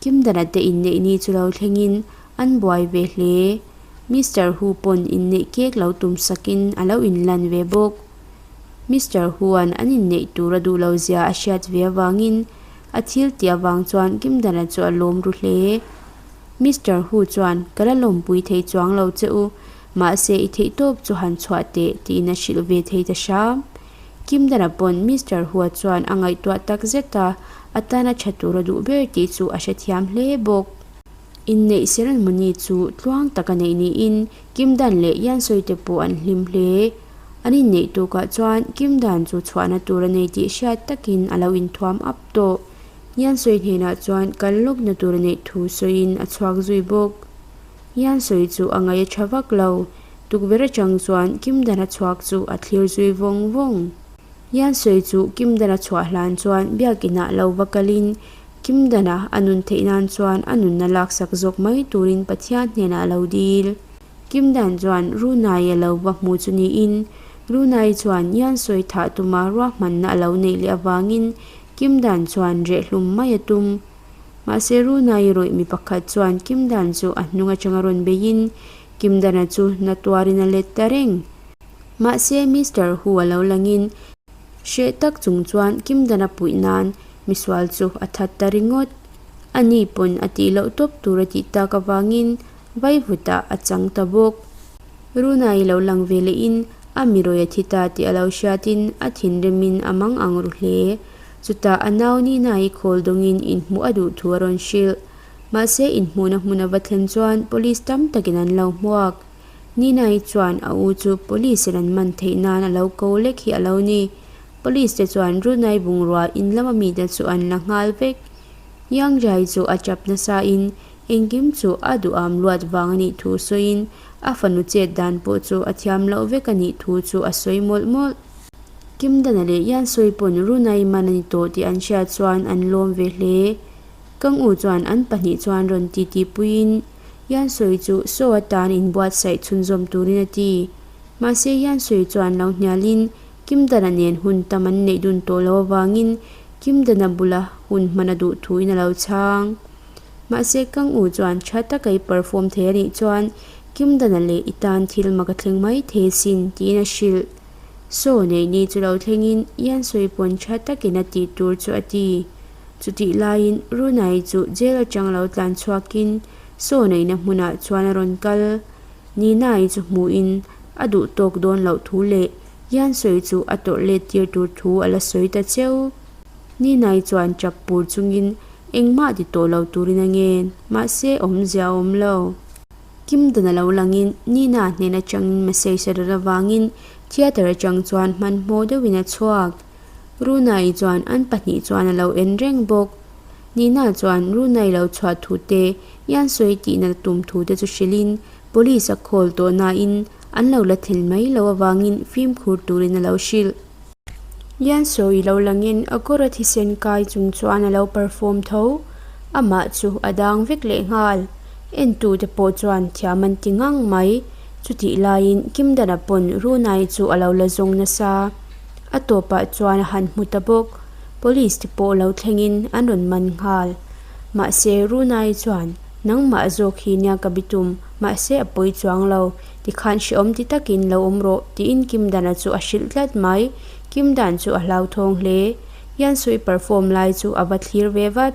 Kimdana te inneih ni chu lo thlengin an buai ve hle. Mister Hu pawn inneih kek lo tum sakin a lo inlan ve bawk. Mister Hu-a'n an inneih tur a duh lo zia a hriat ve avangin a thil tih avang chuan Kimdana chu a lawm ru hle. Mister Hu chuan, Ka la lawmpui thei chuang lo che u, mahse i theihtawp chu han chhuah teh tiin a hrilh ve thei ta hram. Kimdana pawn Mister Hua chuan a ngaihtuah tak zet a, a tan a tha tur a duh ber tih chu a hrethiam hle bawk. Inneih ceremony chu tluang tak a neih niin Kimdan leh Yansawi te pawh an hlim hle. An inneih tukah chuan Kimdan chu chhuahna tur a nei tih hriat takin a lo inthuam up tawh. Yansawi hnenah chuan kal lawkna tur a neih thu sawiin a chhuak zui bawk. Yansawi chu a ngaih a tha vak lo. Tukverh atang chuan Kimdana chhuak chu a thlir zui vawng vawng. Yansawi chu Kimdana chhuah hlan chuan biakinah lo va kalin Kimdana a nun theih nan chuan a nunna laksak zawk mai turin Pathian hnenah a lo dil. Kimdan chuan Runai a lo va hmu chu niin Runai chuan Yansawi thah tuma ruahmanna a lo neih leh avangin Kimdan chuan rehhlum mai a tum. Mahse Runai rawih mi pakhat chuan Kimdan chu a hnung atanga rawn beiin Kimdana chu na tuarin a let ta reng. Mahse Mister Hu a lo langin hreh tak chung chuan Kimdana puih nan misual chu a that ta ringawt. Ani pawn a tih loh tawp tur a tih tak avangin vaivutah a chang ta bawk. Runai lo lang ve lehin a mirawi a thi ta tih a lo hriatin a thinrimin a mang ang ru hle. Chutah a nau Nina-i khawl dawngin inhmuh a duh thu a rawn hrilh. Mahse inhmuhna hmun a va thlen chuan police tam takin an lo hmuak. Nina-i chuan a u chu police in an man theih nan a lo ko lek hi a lo ni. Police te chuan Runai bungrua in lama mite chu an la nghal vek. Yang Jai chu a tap nasa in engkim chu a duham luat vang a nih thu sawiin a fanu chet dan pawh chu a thiam loh vek a nih thu chu a sawi mawlh mawlh. Kimdana leh Yan sawi pawn Runai man a ni tawh tih an hriat chuan an lawm ve hle. Kang U chuan an pahnih chuan rawn titi puiin, Yansawi chu show atan inbuatsaih chhunzawm turin a ti. Mahse Yansawi chuan lo hnialin Kimdana nen hun tam an neih dun tawh lo avangin Kimdana bula hun hman a duh thuin a lo chhang. Mahse Kang U chuan tha taka i perform thei a nih chuan Kimdana leh i tan thil mak a thleng mai thei asin tiin a hrilh. Saw neih ni chu lo thlengin Yansawi pawn tha takin a tih tur chu a ti. Chutih laiin Runai chu jail atang lo tlan chhuakin saw neihna hmunah chuan a rawn kal. Ninai chu hmuhin a duh tawk dawn loh thu leh Yansawi chu a tawrh let tir tur thu a la sawi ta cheu. Ninai chuan chap pur chungin engmah ti tawh lo turin a ngen, mahse awmzia a awm lo. Kimdan a lo langin Nina hnen atangin message a rawn avangin theatre atang chuan hmanhmawh deuhin a chhuak. Runai chuan an pahnih chuan a lo en reng bawk. Nina chuan Runai lo chhuah thu te, Yansawi tihna tum thu te chu hrilhin police a call tawh nain an lo la thlen mai lo avangin fimkhur turin a lo hrilh. Yansawi lo langin a kawra thisen kai chung chuan a lo perform tho. Amah chu a dang vek leh nghal. Entute pawh chuan thiam an ti ngang mai. Chutih laiin Kimdana pawn Runai chu a lo la zawng nasa. A tawpah chuan a han hmu ta bawk. Police te pawh lo thlengin an rawn man nghal. Mahse Runai chuan, Nangmah zawk hi nia ka bitum, mahse a pawi chuang lo. Tikhan hrehawm ti takin lo awm rawh, tiin Kimdana chu a hrilh tlat mai. Kimdan chu a hlauthawng hle. Yansawi perform lai chu a va thlir ve vat.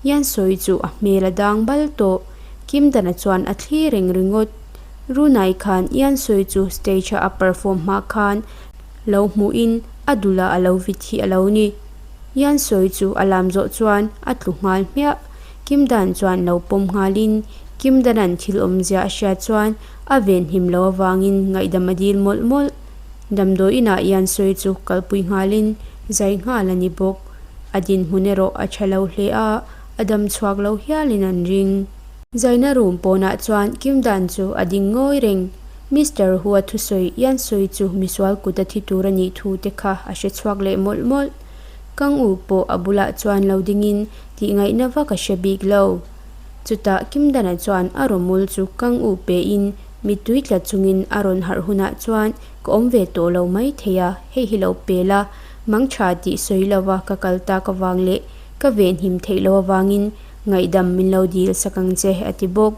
Yansawi chu a hmel a dang bal tawh. Kimdana chuan a thlir reng ringawt. Runai khan Yansawi chu stage-a a perform hma khan lo hmuhin a dula a lo vit hi a lo ni. Yansawi chu a lam zawh chuan a tlu nghal hmiah. Kimdan chuan lo pawm nghalin Kimdana'n thil awmzia a hriat chuan a venhim lo avangin ngaihdam a dil mawlh mawlh. Damdawi inah Yansawi chu kalpui nghalin zai nghal a ni bawk. A dinhmun erawh a tha lo hle a, a dam chhuak lo hialin an ring. Zaina room pawnah chuan Kimdan chu a ding ngawi reng. Mister Hua thusawi Yansawi chu misual kut a thi tur a nih thu te kha a hre chhuak leh mawlh mawlh. Kang U pawh a bulah chuan lo dingin tih ngaihna vak a hre bik lo. Chutah Kimdana chuan a rawmul chu Kang U pein mittui tla chungin a rawn harh hunah chuan ka awm ve tawh lo mai thei a, hei hi lo pe la, mang tha tih sawi lova ka kal tak avang leh ka venhim theih lo avangin ngaihdam min lo dil sak ang che a ti bawk.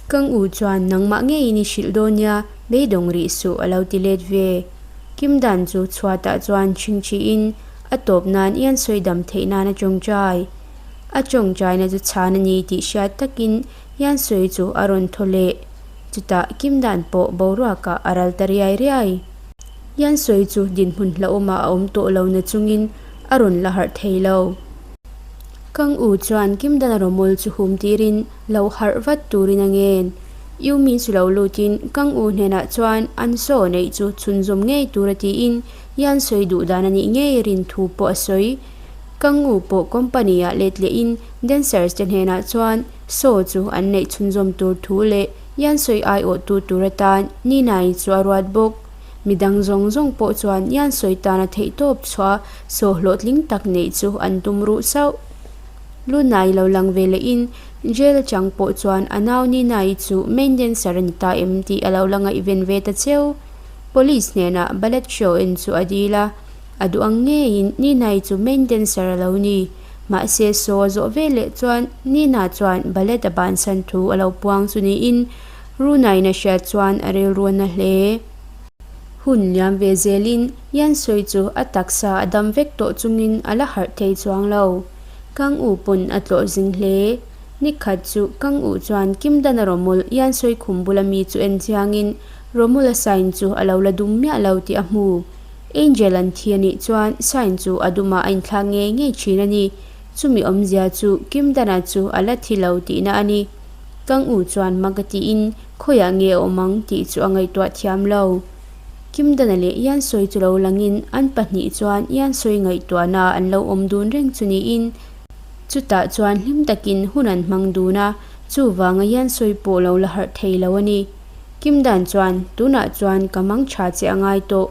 Kang U chuan nangmah ngeiin i hrilh dawn nia, beidawng rih suh a lo ti let ve. Kim Dan chu chhuatah chuan chhingchhihin a tawp nan i an sawi dam theih nan a tawngtai. A tawngtaina chu chhan a ni tih hriat takin i an sawi chu a rawn thaw leh. Chutah Kim Dan pawh boruakah a ral ta riai riai. I an sawi chu dinhmun hlauhawmah a awm tawh lo na chungin a rawn la harh thei lo. Kang U chuan Kim Dana rawmawl chu hum tirin lo harh vat turin a ngen. Yumi chu lo lutin Kang U hnenah chuan an saw neih chu chhunzawm ngei tur a tiin Yan sawi duh dan a nih ngei rin thu pawh a sawi. Kang U pawh company ah let lehin dancers te hnenah chuan saw chu an neih chhunzawm tur thu leh Yan sawi aiawhtu tur atan Nina-i chu a ruat bawk. Midang zawng zawng pawh chuan Yan sawi tana theihtawp chhuah saw hlawhtling tak neih chu an tum ruh sauh. Lunai lo lang ve lehin jail atang pawh chuan a nau Nina-i chu main dancer a ni ta em tih a lo la ngaihven ve ta cheu. Police hnenah ballet show en chu a dil a, a duh ang ngeiin Nina-i chu main dancer a lo ni. Mahse show a zawh ve leh chuan Nina chuan ballet a bansan thu a lo puang chu niin Runai-in a hriat chuan a rilru a na hle. Hun liam ve zelin Yansawi chu a taksa a dam vek tawh chungin a la harh thei chuang lo. Kang U pawn a tlawh zing hle. Nikhat chu Kang U chuan Kimdana Romul Yansawi khum bula mi chu en chiangin Romula sign chu a lo la dum miah lo tih a hmu. Angel an thi a nih chuan sign chu a dumah a inthlak ngei ngei thin a ni. Chumi awmzia chu Kimdana chu a la thi lo tihna a ni. Kang U chuan mak a tiin Khawiah nge a awm ang tih chu a ngaihtuah thiam lo. Kimdana leh Yansawi chu lo langin an pahnih chuan Yansawi ngaihtuahna an lo awm dun reng chu niin chutah chuan hlim takin hun an hmang dun a, chuvanga Yansawi pawh lo la harh thei lo a ni. Kimdan chuan, Tunah chuan ka mang tha che a ngai tawh.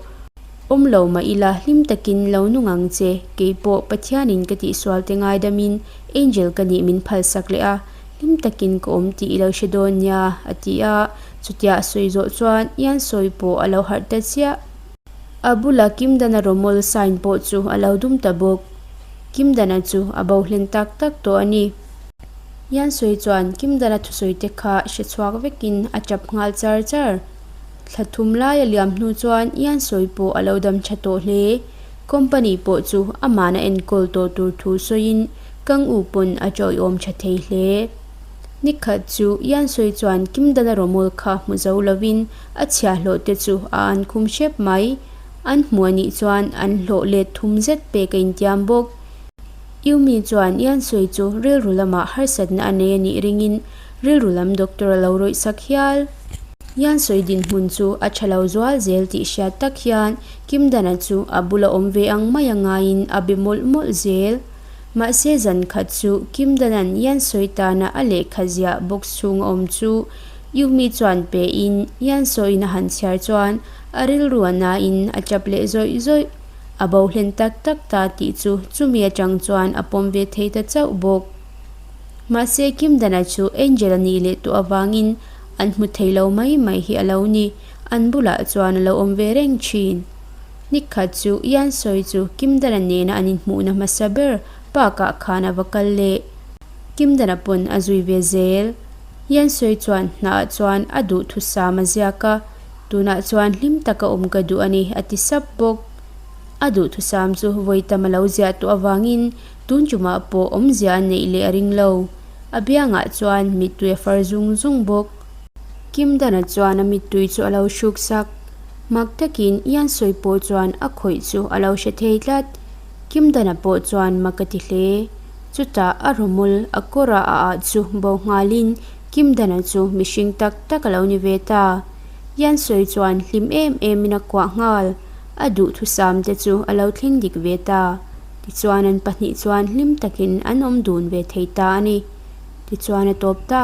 Awm lo mah ila hlim takin lo nung ang che, keipawh Pathianin ka tihsual te ngaidamin Angel ka nih min phalsak leh a. Hlim takin ka awm tih i lo hre dawn nia, a ti a. Chutia a sawi zawh chuan Iansawi pawh a lo harh ta chiah. A bula Kimdana rawmawl sign pawh chu a lo dum ta bawk. Kimdana chu a bo hlen tak tak tawh a ni. Iansawi chuan Kimdana thusawi te kha hre chhuak vekin a tap nghal char char. Thla thum lai a liam hnu chuan Iansawi pawh a lo dam tha tawh hle. Company pawh chu amahna enkawl tawh tur thu sawiin Kang U pawn a ṭawiawm ṭha thei hle. Nikhat chu Iansawi chuan Kimdana rawmawl kha hmu zo lovin a chhiahhlawh te chu a an khum hrep mai. An hmu a nih chuan an hlawh let thum zet pek a intiam bawk. Yumi chuan Iansawi chu rilru lamah harsatna a nei a nih ringin rilru lam doctor a lo rawih sak hial. Iansawi dinhmun chu a ṭha lo zual zel tih hriat tak hian Kimdana chu a bula awm ve ang mai a ngaiin a be mawlh mawlh zel. Mahse zan khat chu Kimdana'n Iansawi tana a lehkha ziah box chhung a awm chu Yumi chuan pe in Iansawiin a han chhiar chuan a rilru a nain a tap leh zawih zawih. A bo hlen tak tak ta tih chu chumi atang chuan a pawm ve thei ta chauh bawk. Mahse Kimdana chu Angel a nih leh tawh avangin an hmu thei lo mai mai hi a lo ni. An bulah chuan a lo awm ve reng thin. Nikhat chu Iansawi chu Kimdana nena an inhmuhna hmasa ber park-ah khan a va kal leh. Kimdana pawn a zui ve zel. Iansawi chuan hnah chuan a duhthusam a ziak a, tunah chuan hlim taka awm ka duh a ni a ti sap bawk. A duhthusam chu vawi tam a lo ziah tawh avangin tun tumah pawh awmzia a neih leh a ring lo. A biangah chuan mittui a far zung zung bawk. Kimdana chuan a mittui chu a lo hruk sak. Mak takin Iansawi pawh chuan a khawih chu a lo hre thei tlat. Kimdana pawh chuan mak a ti hle. Chutah a rawmawl a kawra a ah chu bo nghalin Kimdana chu mihring tak tak a lo ni ve ta. Iansawi chuan hlim em emin a kuah nghal. A duhthusam te chu a lo thleng dik ve ta. Tichuan an pahnih chuan hlim takin an awm dun ve thei ta a ni. Tichuan a tawp ta.